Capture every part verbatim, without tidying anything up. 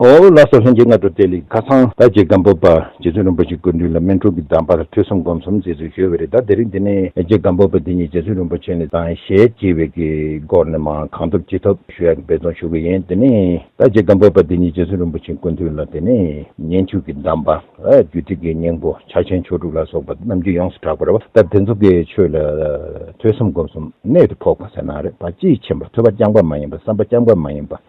ཨོ་ལགས་སོ། ལྷན་རྒྱས་སྔ་དྲོ་བདེ་ལེགས། ཁ་སང་ད་རྗེ་སྒམ་པོ་པ་རྗེ་བཙུན་རིན་པོ་ཆེའི་སྐུ་མདུན་ལ་སྨིན་དྲུག་གི་གདམས་པ་ལ་ཐོས་བསམ་སྒོམ་གསུམ་མཛད་ཚུལ་ཞུས་པ་རེད། ད་དེ་རིང་འདི་ནས་རྗེ་སྒམ་པོ་པ་འདི་ཉིད་རྗེ་བཙུན་རིན་པོ་ཆེ་ནས་བཏང་ཞལ་གྱིས་པའི་གི་སྒོ་ནས་མར་གང་ཐུབ་ཅི་ཐུབ་ཞུ་ཡག་གི་འབད་བརྩོན་ཞུ་གི་ཡིན། དེ་ནས་ད་རྗེ་སྒམ་པོ་པ་འདི་ཉིད་རྗེ་བཙུན་རིན་པོ་ཆེའི་སྐུ་མདུན་ལ་དེ་ནས་ཉན་ཐོས་ཀྱི་གདམས་པ། རྒྱུད་སྡེ་གི་སྙིང་པོ་ཕྱག་ཆེན་མཆོག་གྲུབ་ལ་སོགས་པ་རྣམ་འགྱུར་ཡོངས་སུ་གྲགས་པ་རེད་བ། ད་དེ་ཚོ་གི་ཆོས་ལ་ཐོས་བསམ་སྒོམ་གསུམ་གནད་དུ་ཕོག་པ་ཟེར་ན་རེད་པ། དཔྱིས་ཕྱིན་པ། ཐོས་པ་རྐྱང་པ་མ་ཡིན་པ། བསམ་པ་རྐྱང་པ་མ་ཡིན་པ།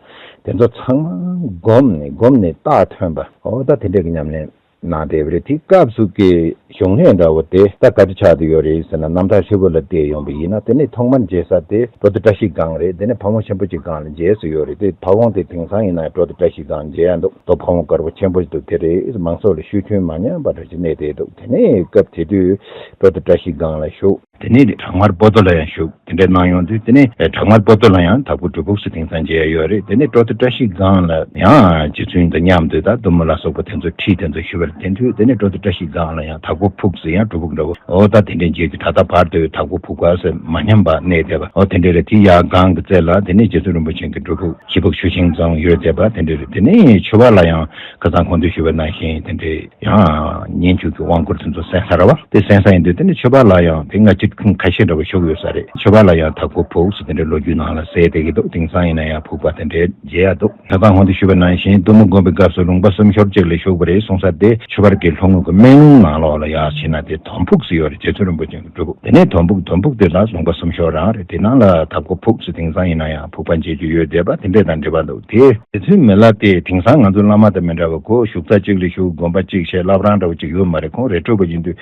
དེ་ཚོ་ཚང་མ་བསྒོམས་ནས་བསྒོམས་ནས་རྟགས་ཐོན་པ། འོ་ད་དེ་འདྲ་གི་ཉམས་ལེན་གནང་བསྡད་པ་རེད། དེའི་སྐབས་སུ་གི་གཞུང་ལས་འདྲ་བོ་དེ་ད་ག་འདྲ་ཆགས་བསྡད་ཡོད་རེད་ཟེར་ན། རྣམ་ཐར་ཧྲིལ་པོ་ལ་བལྟས་ཡོང་བ་ཡིན་ན། དེ་ནས་ཐོག་མར་མཇལ་ས་དེ་ཀྲོ་ཏི་བཀྲ་ཤིས་སྒང་རེད། དེ་ནས་ཕ་བོང་ཆེན་པོ་གཅིག་སྒང་ལ་མཇལ་སྲོལ་ཡོད་རེད། དེ་ཕ་བོང་དེ་དེང་སང་ཡིན་ན་ཀྲོ་ཏི་བཀྲ་ཤིས་སྒང་མཇལ་ཡ་འདུག་དོ་ཕ་བོང་དཀར་པོ་ཆེན་པོ་ཞིག་འདུག་དེ་རེད། མང་ཚོགས་ལ་ཤོད་རྒྱུན་མ་ཉམས་པ་འདྲ་ཞིག་གནས་བསྡད་འདུག་དེ་ནས་སྐབས་དེ་དུས་ཀྲོ་ཏི་བཀྲ་ཤིས་སྒང་ལ་བཞུགས། དེ་ནས་བྲག་དམར་པོ་ཏོ་ལ་ཡང་བཞུགས། དེ་འདྲ་གནང་ཡོང་དུས་དེ་ནས་བྲག་དམར་པོ་ཏོ་ལ་ཡང་དྭགས་པོ་སྒྲུབ་ཕུག་ཟེར་དེང་སང་མཇལ་ཡ་ཡོད་རེད། དེ་ནས་ཀྲོ་ཏི་བཀྲ་ཤིས་སྒང་ལ་ཡང་རྗེ་བཙུན་དང་མཉམ་དུ་ད་གཏུམ་མོ་ལ་སོགས་པ་དེ་ཚོ་ཁྲིད་དེ་ཚོ་ཞུ་བར་དེ་དུས། དེ་ནས་ཀྲོ་ཏི་བཀྲ་ཤིས་སྒང་ལ་ཡང་དྭགས་པོ་ཕུག་ཟེར་ཡང་སྒྲུབ་ཕུག་འདྲ་བོ། འོ་ད་དེ་འདྲའི་མཇལ་དུས་ད་ལྟ་བར་དུ་དྭགས་པོ་ཕུག་པ་ཟེར་མ་ཉམས་པ་གནས་བསྡད་པ། འོ་དེ་འདྲ་རེད། དེ་ཡར་སྒང་གི་རྩེ་ལ་དེ་ནས་རྗེ་བཙུན་རིན་པོ་ཆེ་གི་སྒྲུབ་ཕུག་ཞི་ཕུག་ཆུ་ཤིང་རྫོང་ཡོད་བསྡད་པ་དེ་འདྲ་རེད། དེ་ནས་ཆུ་བར་ལ་ཡང་ཁ་སང་གོང་དུ་ཞུས་པ་ནང་བཞིན་དེ་འདྲའི་ཡང་ཉིན་བཅུ་གི་དབང་བསྐུར་དེ་ཚོ་གསན་ས་རེད་བ། དེ་གསན་ས་ཡིན་དུས་དེ་ནས་ཆུ་བར་ལ་ཡང་དེ་སྔ་ཕྱི་ཁ་ཤས་འདྲ་བོ་བཞུགས་ཡོད་ས་རེད། ཆུ་བར་ལ་ཡང་དྭགས་པོ་ཕུག་ཟེར་དེ་འདྲའི་ལོ་རྒྱུས་ནང་ལ་གསལ་བསྡད་ཀྱི་འདུག་དེང་སང་ཡིན་ན་ཡང་ཕུག་པ་དེ་འདྲའི་མཇལ་ཡ་འདུག་ད་ལྟ་གོང་དུ་ཞུས་པ་ནང་བཞིན་གཏུམ་མོ་བསྒོམ་པའི་སྐབས་སུ་ལུང་པ་སུམ་ཤོར་ཅིག་ལ་བཞུགས་པ་རེད་གསུངས་ས་དེ། ཆུ་བར་གྱི་ལྷོ་ངོས་ཀྱི་སྨན་ལུང་ནང་ལོགས་ལ་ཡར་ཕྱིན་ན་དེ་དོམ་ཕུག་ཟེར་ཡོད་རེད། རྗེ་བཙུན་རིན་པོ་ཆེ་གི་སྒྲུབ་ཕུག་དེ་ནས་དོམ་ཕུག་དོམ་ཕུག་དེ་ལ་ལུང་པ་སུམ་ཤོར་རང་རེད། དེ་ནང་ལ་དྭགས་པོ་ཕུག་ཟེར་དེང་སང་ཡིན་ན་ཡང་ཕུག་པ་མཇལ་རྒྱུ་ཡོད་བསྡད་པ་དེ་འདྲས་དང་འབྲེལ་བ་འདུག་དེ་རྗེ་བཙུན་མི་ལ་དེ་དེང་སང་ང་ཚོ་བླ་མ་དང་མི་འདྲ་བ། ཁོ་བཞུགས་ས་གཅིག་ལ་བཞུགས། དགོན་པ་གཅིག་བྱས། བླ་བྲང་འདྲ་བོ་གཅིག་ཡོད་མ་རེད། ཁོང་རི་ཁྲོད་པ་ཡིན་དུས་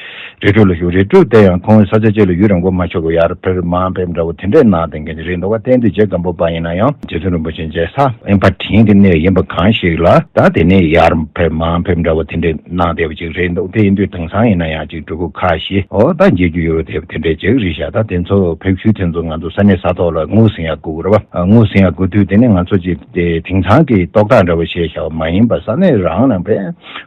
རི་ཁྲོད་ལ་བཞུགས། རི་ཁྲོད་དེ་ཡང་ཁོང་ས་ཆ་གཅིག་ལ་ཡུན་རིང་པོ་མ་བཞུགས་པར་ཡར་ཕེབས་མར་ཕེབས་འདྲ་བོ་དེ་འདྲས་གནང་བསྡད་མཁན་ཅིག་རེད་འདུག་ག་དེ་ཡིན་དུས་རྗེ་སྒམ་པོ་པ་ཡིན་ན་ཡང་རྗེ་བཙུན་རིན་པོ་ཆེ་མཇལ་ས་ཨིན་པ་དྲན་གྱི་གནས་ཡིན་པ་གང་ཞིག་ལ། ད་དེ་ནས་ཡར་ཕེབས་མར་ཕེབས་འདྲ་བོ་དེ་འདྲས་གནང་བསྡད་པ་ཅིག་རེད་འདུག་དེ་ཡིན་དུས་དེང་སང་ཡིན་ན་ཡང་ཅིག་སྒྲུབ་ཕུག་ཁ་ཤས་འོ་ད་མཇལ་རྒྱུ་ཡོད་པ་དེ་དེ་འདྲས་ཅིག་རེད་ཤག་ད་དེ་ཚོ་ཕེབས་ཤུལ་དེ་ཚོ་ང་ཚོ་ས་གནས་ས་ཐོག་ལ་ངོས་ཟིན་ཡག་དགོས་ཀྱི་རེད་བ། ངོས་ཟིན་ཡག་དགོས་དུས་དེ་ནས་ང་ཚོ་ཅིག་དེ་དེང་སང་གི་རྟོག་བཏགས་འདྲ་བོ་བྱས་བཞག་པ་མ་ཡིན་པ། ས་གནས་རང་ནང་པས་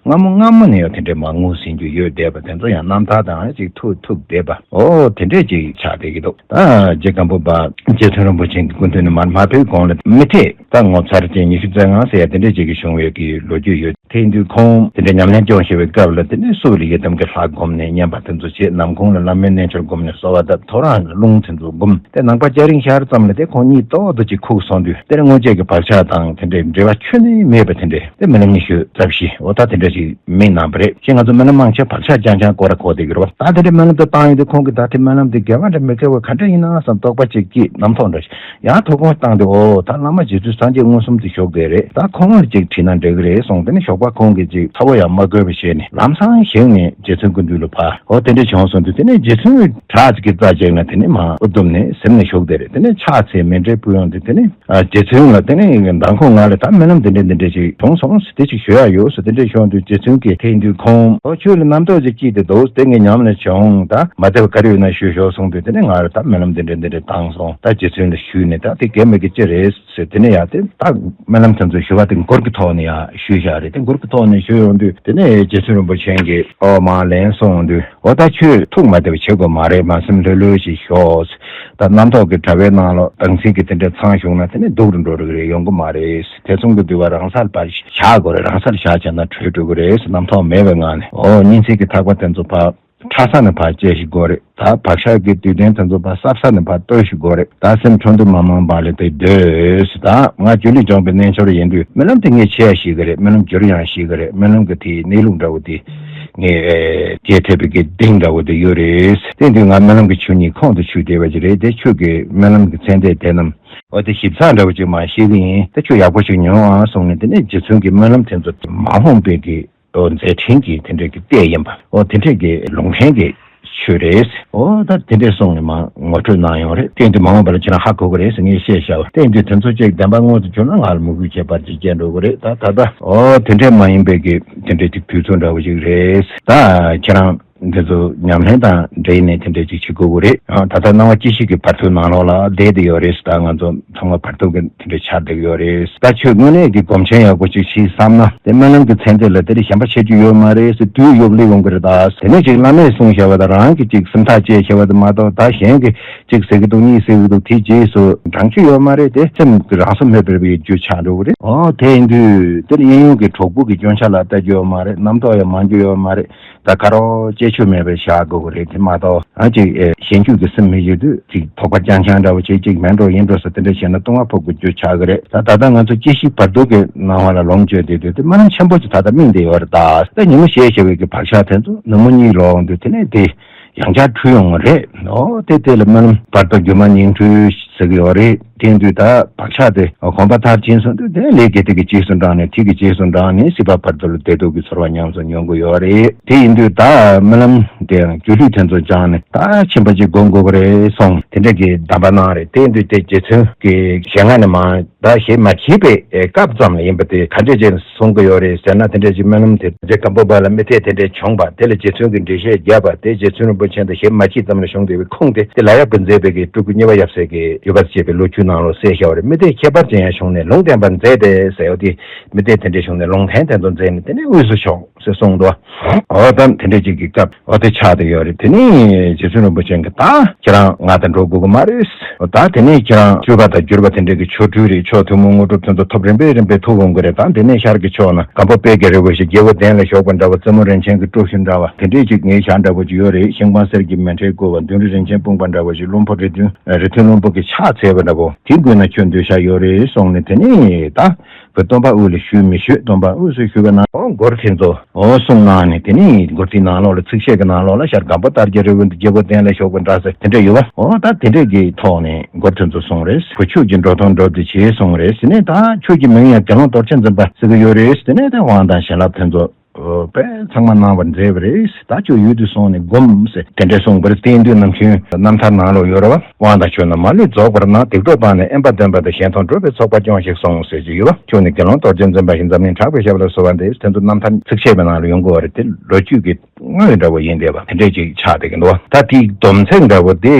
སྔ་མོ་སྔ་མོ་ནས་ཡང་དེ་འདྲས་མར་ངོས་ཟིན་རྒྱུ་ཡོད་བསྡད་པ་དེ་ཚོ་ཡང་རྣམ་ཐར་དང་ཅིག་ཐུག་ཐུག་བསྡད་པ་འོ་དེ་འདྲས་ཅིག་ཆགས་བསྡད་ཀྱི་འདུག་ད་རྗེ་སྒམ་པོ་པ་རྗེ་བཙུན་རིན་པོ་ཆེ་གི་སྐུ་མདུན་ནས་མར་མ་ཕེབས་གོང་ལ་མི་ཐེག་ད་ངོ་མཚར་ཅན་ཉི་ཤུ་རྩ་ལྔ་ཟེར་ཡ་དེ་འདྲས་ཅིག་གི་བྱུང་བའི་གི་ལོ་རྒྱུས་ཡོད། དེ་ཡིན་དུས་ཁོང་དེ་འདྲའི་ཉམས་ལེན་སྐྱོང་བཞིན་པའི་སྐབས་ལ་དེ་ནས་སུ་ལ་ཡི་དམ་གྱི་ལྷ་བསྒོམས་ནས་བསྙེན་པ་དེ་ཚོ་བྱེད། ནམ་གུང་ལ་བླ་མའི་རྣལ་འབྱོར་བསྒོམས་ནས་གསོལ་བ་བཏབ། ཐོ་རངས་ལ་རླུང་དེ་ཚོ་བསྒོམ། དེ་ནངས་པ་སྐྱ་རེངས་ཤར་ཙམ་ལ་དེ་ཁོང་གཉིད་ཏོག་ཏོ་ཅིག་ཁུག་སོང་དུས་དེར་སྔོན་ཆད་ཀྱི་བག་ཆགས་དང་དེ་འདྲའི་འབྲེལ་བ་ཁྱོན་ནས་མེད་པ་དེ་འདྲའི་དེ་རྨི་ལམ་ཉི་ཤུ་རྩ་བཞི་འོ་ད་དེ་འདྲ་ཞིག་རྨིས་གནང་བ་རེད། ཞེས་ང་ཚོ་རྨི་ལམ་མང་ཆེ་བག་ཆགས་རྐྱང་རྐྱང་སྐོར་ར་གོ་བསྡད་ཀྱི་རེད་བ། ད་དེ་འདྲའི་རྨི་ལམ་དེ་བཏང་ཡོང་དུས་ཁོང་གིས་ད་དེ་རྨི་ལམ་དེ་དགེ་བ་འདྲ་མི་དགེ་བ་ག་འདྲ་ཡིན་ན་བསམ་རྟོག་པ་ཅིག་སྐྱེས། རྣམ་རྟོག་འདྲ་ཞིག་ཡང་ཐུགས་དགོངས་བཏང་སྟེ། ཨོ་ད་བླ་མ་རྗེ་བཙུན་སངས་རྒྱས་མངོན་སུམ་དུ་བཞུགས་བསྡད་རེད། ད་ཁོང་ལ་ཅིག་དྲིས་ན་འགྲིག་གི་རེད་གསུངས། དེ་ནས་ཞོགས་པ་ཁོང་གིས་ཅིག་ཚ་བོ་ཡང་མ་དགོས་པ་བྱས་ནས་ལམ་སང་བཞེངས་ནས་རྗེ་བཙུན་སྐུ་མདུན་ལ་ཕར་ཨོ་དེ་འདྲ་བྱུང་སོང་དུས། དེ་ནས་རྗེ་བཙུན་བྲག་ཅིག་གི་རྩ་ཅིག་ན་དེ་ནས་མར་དབུ་བརྡུངས་ནས་གཟིམ་ནས་བཞུགས་བསྡད་རེད། དེ་ནས་ཕྱག་འཚལ་མཎྜལ་ཕུལ་ཡོང་དུས་དེ་ནས་ཨ་རྗེ་བཙུན་ལ་དེ་ནས་མདང་དགོང་ང་ལ་ད་རྨི་ལམ་འདི་འདྲ་འདི་འདྲ་ཞིག་བྱུང་སོང་། དེ་ཅིག་ཞུ་ཡ་ཡོད་ཟེར་དེ་འདྲ་བྱུང་དུས་རྗེ་བཙུན་གྱིས་དེ་ཡིན་དུས་ཁོང་ཨོ་ཁྱོད་ལ་རྣམ་རྟོག་ཅིག་སྐྱེས་ཏེ་འདུག་དེ་ངའི་ཉམས་ལ་བྱུང་། ད་མ་བདེ་བ་ག་རེ་ཡོད་ན་ཞུས་ཤོག་གསུངས་དུས་དེ་ནས་ང་ལ་ད་རྨི་ལམ་འདི་འདྲ་འདི་འདྲ་བཏང་སོང་། ད་རྗེ་བཙུན་ལ་ཞུས་ནས་ད་དེ་གལ་མི་དགོས་ཅི་རེད། ཟེར་དེ་ནས་ཡང་དེ་ད་རྨི་ལམ་དེ་ཚོ་ཞུ་བ་དེ་མགུར་གྱི་ཐོག་ནས་ཡང་ཞུས་བཞག་རེད། དེ་མགུར་གྱི་ཐོག་ནས་ཞུས་ཡོང་དུས་དེ་ནས་རྗེ་བཙུན་རིན་པོ་ཆེ་གིས་ཨོ་མར་ལན་གསུངས་དུས་ཨོ་ད་ཁྱོད་ཐུགས་མ་བདེ་བ་བྱེད་དགོས་མ་རེད། མར་སེམས་ལྷོད་ལྷོད་ཅིག་ཞོག་ད་རྣམ་རྟོག་གི་དྲ་བའི་ནང་ལོགས་དྭངས་བསིལ་གྱི་དེ་འདྲ་ཚང་བྱུང་ན་དེ་ནས་སྡུག་རུ་འགྲོ་རིགས་རེད། ཡོང་གི་མ་རེད། ཐེ་ཚོམ་གྱི་འདུ་བ་རང་སར་ཕར་བཞག་དགོས་རེད། རང་སར་བཞག་བྱས་ན་གྲོལ་འགྲོ་གི་རེད་ཟེར། རྣམ་རྟོག་མེད་པའི་ངང་ནས་ཨོ་གཉིད་སད་ཀྱི་ཐག་པ་དེ་ཚོ་ཕར་ཕྲ་ས་ནས་ཕར་བཅད་ཞིག་དགོས་རེད། ད་བག་ཆགས་ཀྱི་དུས་སྟོན་དེ་ཚོ་ཕར་སྲབ་ས་ནས་ཕར་གཏོར་ཞིག་དགོས་རེད། ད་སེམས་འཕྲོ་འདུ་མ་མང་བ་ལས་དེ་སྡོད་ཟེར། ད་ང་སྒྱུ་ལུས་སྦྱོང་བའི་རྣལ་འབྱོར་ཡིན་དུས་རྨི་ལམ་དེ་ངས་འཆད་ཤེས་ཀྱི་རེད། རྨི་ལམ་སྒྱུར་ཡང་ཤེས་ཀྱི་རེད། རྨི་ལམ་གྱི་དེའི་གནས་ལུགས་འདྲ་བོ་དེ་ངས་རྒྱས་ཐེབས་པའི་གི་གདེང་འདྲ་བོ་དེ་ཡོད་རེད། དེ་དུས་ང་རྨི་ལམ་གྱི་ཆོས་ཉིད་ཁོང་དུ་ཆུད་བསྡད་པ་ཅིག་རེད། དེ་ཁྱོད་ཀྱིས་རྨི་ལམ་གྱི་ཚད་ལྡན་དེ་རྣམས་འོ་དེ་ཞིབ་ཚགས་འདྲ་བོ་ཅིག་མར་ཤེས་ཀྱི་ཡིན། དེ་ཁྱོད་ཡག་པོ་ཞིག་ཉོན་ཨང་གསུངས་ནས་དེ་ནས་རྗེ་བཙུན་གྱིས་རྨི་ལམ་དེ་ཚོ་མ་འོངས་པའི་གི་ཨོ་མཛད་འཕྲིན་གྱི་དེ་འདྲའི་གི་ལྟས་ཡིན་པ། ཨོ་དེ་འདྲའི་གི་ལུང་ཕྲན་གྱི་ཆོས་རེད། ཨོ་ད་དེ་འདྲའི་གསུངས་ནས་མར་ངོ་སྤྲོད་གནང་ཡོང་རེད། དེ་ཡིན་དུས་མ་འོངས་པ་ལ་ཁྱེད་རང་ཧ་གོ་གི་རེད་ཟེར་ངས་བཤད་བཞག་པ། དེ་ཡིན་དུས་དེ་ཚོ་ཅིག་བདེན་པ་མངོན་དུ་གྱུར་ན་ང་ལ་མོས་གུས་ཁྱད་པར་ཅིག་སྐྱེ་འགྲོ་གི་རེད། ད་ད་ལྟ་ཨོ་དེ་འདྲའི་མ་ཡིན་པའི་གི་དེ་འདྲའི་གི་དུས་ཚོད་འདྲ་བོ་ཞིག་རེད། ད་ཁྱེད་རང་ འདི་ཚོ་ཉམས་ལེན་དང་འབྲེལ་ནས་དེ་འདྲ་ཅིག་བྱེད་དགོས་ཀྱི་རེད། ཨ། ད་ལྟ་སྣང་བ་སྐྱེ་ཤི་གི་བར་དོའི་ནང་ལོགས་ལ་བསྡད་དེ་ཡོད་རེད། ད་ང་ཚོ་ཚང་མ་བར་དོ་གི་དེ་འདྲ་ཆགས་བསྡད་ཡོད་རེད། ད་ཆོས་དངོས་གནས་ཀྱི་སྒོམ་ཆེན་ཡག་པོ་ཅིག་བྱེད་བསམ་ན། དེ་སྨོན་ལམ་གྱི་ཚད་འདི་ལ་དེ་འདྲ་གཞན་པ་བྱེད་རྒྱུ་ཡོད་མ་རེད་ཟེར། དུས་ཡོད་སླེབས་ཡོང་གི་རེད། ད་དེ་ནས་ཅིག་བླ་མས་གསུངས་བཞག་པ་དང་རང་གིས་ཅིག་སེམས་ཐག་བཅད་བཞག་པ་དང་མ་གཏོགས། ད་གཞན་གྱིས་གཅིག་ཟེར་གི་འདུག་གཉིས་ཟེར་གི་འདུག་དེའི་རྗེས་སུ་འབྲང་རྒྱུ་ཡོད་མ་རེད། དེ་སེམས་ཀྱི་རང་སེམས་མེད་པར་བའི་རྒྱུ་ཆགས་འགྲོ་གི་རེད། ཨོ། དེ་ཡིན་དུས་དེ་ནི་གཡས་གཡོན་གྱི་གྲོགས་པོ་གི་སྐྱོན་ཆ་ལ་ལྟ་རྒྱུ་ཡོད་མ་རེད། རྣམ་རྟོག་ཡང་མང་རྒྱུ་ཡོད་མ་རེད། ད་ཁ་རོག་བཅད་ཆོས་མེད་པར་བཞག་དགོས་ཀྱི་རེད། དེ་མ་གཏོགས་ཨ་ཅིག་ཨེ་གཞན་རྒྱུད་ཀྱི་སེམས་མི་བཞེད་དུས་ཅིག་དོགས་པ་རྐྱང་རྐྱང་འདྲ་བོ་བྱེད། ཅིག་མེད་འགྲོ་ཡིན་འགྲོ་ཟེར་དེ་འདྲ་བྱས་ན་ལྟུང་བ་ཕོག་དགོས་རྒྱུ་ཆགས་ཀྱི་རེད། ད་ད་ལྟ་ང་ཚོ་སྐྱེ་ཤི་བར་དོ་གི་སྣང་བ་ལ་ལོངས་སྤྱོད་བསྡད་དུས་དེ་སྨོན་ལམ་ཆེན་པོ་ཅིག་ད་ལྟ་སྨིན་བསྡད་ཡོད་རེད། ད་ད་ཉིན་མོ་ཞེས་བྱ་བའི་གི་བག་ཆགས་དེ་ཚོ་ནུབ་མོ་གཉིད་ལོག་འོང་དུས་དེ་ནས་དེ། ཡང་བསྐྱར་འཁྲུལ་ཡོང་བ་རེད། ཨོ། དེ་དེ་ལ་སྨོན་ལམ་བར་དོ་སྒྱུ་མ་བརྙན་འཕྲུལ་ཟེར་གྱི་ཡོད་རེད། དེ་དུས་ད་བག་ཆགས་དེ་གོམས་པ་མཐར་ཕྱིན་སོང་དུས་དེ་ལས་དགེ་སྡིག་གི་རྗེས་སུ་འབྲངས་ནས་ཐིག་གི་རྗེས་སུ་འབྲངས་ནས་སྲིད་པ་བར་དོ་ལ་བདེ་སྡུག་གི་ཚོར་བ་ཉམས་སུ་མྱོང་གི་ཡོད་རེད། དེ་ཡིན་དུས་ད་སྨོན་ལམ་དེ་ཡང་སྒྱུ་ལུས་དེ་ཚོ་སྦྱངས་ནས་ད་ཆེན་པོ་ཅིག་སྒོམ་དགོས་ཀྱི་རེད་གསུངས། དེ་འདྲ་གི་གདམས་པ་གནང་རེད། དེ་ཡིན་དུས་དེ་རྗེ་བཙུན་གྱི་ཞལ་སྔ་ནས་མར། ད་ཞེ་མ་བྱས་པའི་སྐབས་ཙམ་ལ་ཡིན་པ་དེ་ག་འདྲས་ཅིག་གསུང་གི་ཡོད་རེད་ཟེར་ན། དེ་འདྲས་ཅིག་སྨོན་ལམ་དེ་རྗེ་སྒམ་པོ་པ་ལ་དམིགས་གཏད་དེ་འདྲས་བྱུང་བ་དེ་ལ་རྗེ་བཙུན་གྱིས་འགྲེལ་བཤད་བརྒྱབ་པ་དེ་རྗེ་བཙུན་རིན་པོ་ཆེ་དང་ཞེ་མ་བྱས་ཙམ་ལ་བྱུང་བསྡད་པའི་ཁུངས་དེ་དེ་ལ་ཡབ་ཀྱིས་མཛད་པའི་གི་སྤྲུལ་སྐུ་གཉིས་པ་ཡབ་སྲས་ཀྱི་བརྒྱུད་པར་བཅས་པའི་ལོ་རྒྱུས་ནང་ལ་གསལ་བཞག་པ་རེད། དམིགས་གཏད་ཁྱད་པར་ཅན་ཡང་བྱུང་ནས་ལུང་བསྟན་པར་མཛད་དེ་ཟེར་ཡོད་དེ། དམིགས་གཏད་དེ་འདྲས་བྱུང་ནས་ལུང་བསྟན་དེ་ཚོ་མཛད་ནས་དེ་ནས་དབུས་སུ་ཕྱོགས་ཟེར་གསུངས་འདུག་འོ་ད་དེ་འདྲས་ཅིག་གི་སྐབས། འོ་དེ་ཆགས་བསྡད་ཡོད་རེད། དེ་ནས་རྗེ་བཙུན་རིན་པོ་ཆེ་གིས་ད་ཁྱེད་རང་ང་དང་འགྲོ་དགོས་ཀྱི་མ་རེད། ད་དེ་ནས་ཁྱེད་རང་སྤྲུལ་པ་དང་བརྒྱུད་པ་དེ་འདྲས་ཀྱི་ཆོ་འཕྲུལ་རེད། མཆོག་ཐུན་མོང་དངོས་གྲུབ་དེ་ཚོ་ཐོབ་རིམ་པས་རིམ་པས་ཐོབ་འོང་གི་རེད། ད་དེ་ནས་ཤར་གྱི་ཕྱོགས་ན་སྒམ་པོ་དཔལ་གྱི་རི་བོ་ཞིག་རྒྱལ་པོ་གདན་ལ་བཞུགས་པ་འདྲ་བ། རྩེ་མོ་རིན་ཆེན་གྱི་དཀྲུག་ཤིང་འདྲ་བ་དེ་འདྲས་ཅིག་ངའི་ཞྭ་འདྲ་བོ་ཅིག་ཡོད་རེད། ཤིང་སྤང་གསེར་གྱི་མལ་ཁྲིར་བསྐོར་བ། མདུན་རི་རིན་ཆེན་སྤུངས་པ་འདྲ་བོ་ཞིག། ལྷུན་པོ་རི་ཐུན་རི་ཐུན་ལྷུན་པོ་གི་ཕྱག་འཚལ་བ་འདྲ་བོ་དེ་མགོན་ན་ཁྱོད་འདུས་ཤག་ཡོད་རེད་གསུངས་ནས། དེ་ནས་ད་བུ་སྟོན་པ་དབུ་ལ་ཞུས་མི་ཞུས། སྟོན་པ་དབུས་སུ་ཞུ་བའི་ནང་འོ་མགུར་དེ་ཚོ་འོ་གསུངས་གནང་ནས། དེ་ནས་མགུར་དེའི་ནང་ལོགས་ལ་ཚིགས་བཅད་ཀྱི་ནང་ལོགས་ལ་ཤར་སྒམ་པོ་དཔལ་གྱི་རི་བོ་འདི་རྒྱལ་པོ་གདན་ལ་བཞུགས་པ་འདྲ་ཟེར་དེ་འདྲ་ཡོད་པ། འོ་ད་དེ་འདྲས་ཀྱི་ཐོག་ནས་མགུར་དེ་ཚོ་གསུངས་རེད། བུ་ཁྱོད་ཀྱི་འགྲོ་དོན་འགྲུབ་སྟེ་བྱས་གསུངས་རེད་ཟེར་ནས། ད་ཁྱོད་ཀྱི་མིང་ཡང་དགེ་སློང་རྡོ་རྗེ་འཛིན་པ་ཟེར་གྱི་ཡོད་རེད་ཟེར་ནས། དེ་དབང་དང་བྱིན་རླབས་དེ་ཚོ་དཔེ་ཚང་མ་གནང་བར་མཛད་པ་རེད། ད་ཁྱོད་ཡུལ་དུ་སོང་ནས་སྒོམ་ཟེར་དེ་འདྲས་གསུངས་པ་རེད། དེ་ཡིན་དུས་ནམ་རྒྱུན་རྣམ་ཐར་ནང་ལོགས་ཡོད་རེད་པ། དབང་དང་ཆོས་རྣམས་མ་ལུས་རྫོགས་པར་སྣང་། སྡིག་གྲོགས་སྤངས་ནས་དབེན་པ་འདོན་པ་དང་། གཞན་དོན་སྒྲུབ་པའི་ཚོགས་པ་སྐྱོངས་ཤིག་གསུངས་ཟེར་གྱི་ཡོད་པ། ཁྱོད་ནི་དགེ་སློང་རྡོ་རྗེ་འཛིན་པ་ཡིན། འཛམ་གླིང་གྲགས་པའི་ཞབས་ལ་གསོལ་བ་འདེབས། དེ་ཚོ་རྣམ་ཐར་ཚིགས་བཅད་པའི་ནང་ལ་ཡོང་གི་ཡོད་རེད། དེ་ལོ་རྒྱུས་ཀྱི་དངོས་ཡོད་འདྲ་བོ་ཡིན་བསྡད་པ་དེ་འདྲས་ཅིག་ཆགས་བསྡད་ཀྱི་འདུག་པ། ད་དེའི་སྡོམ་ཚིག་འདྲ་བོ་དེ་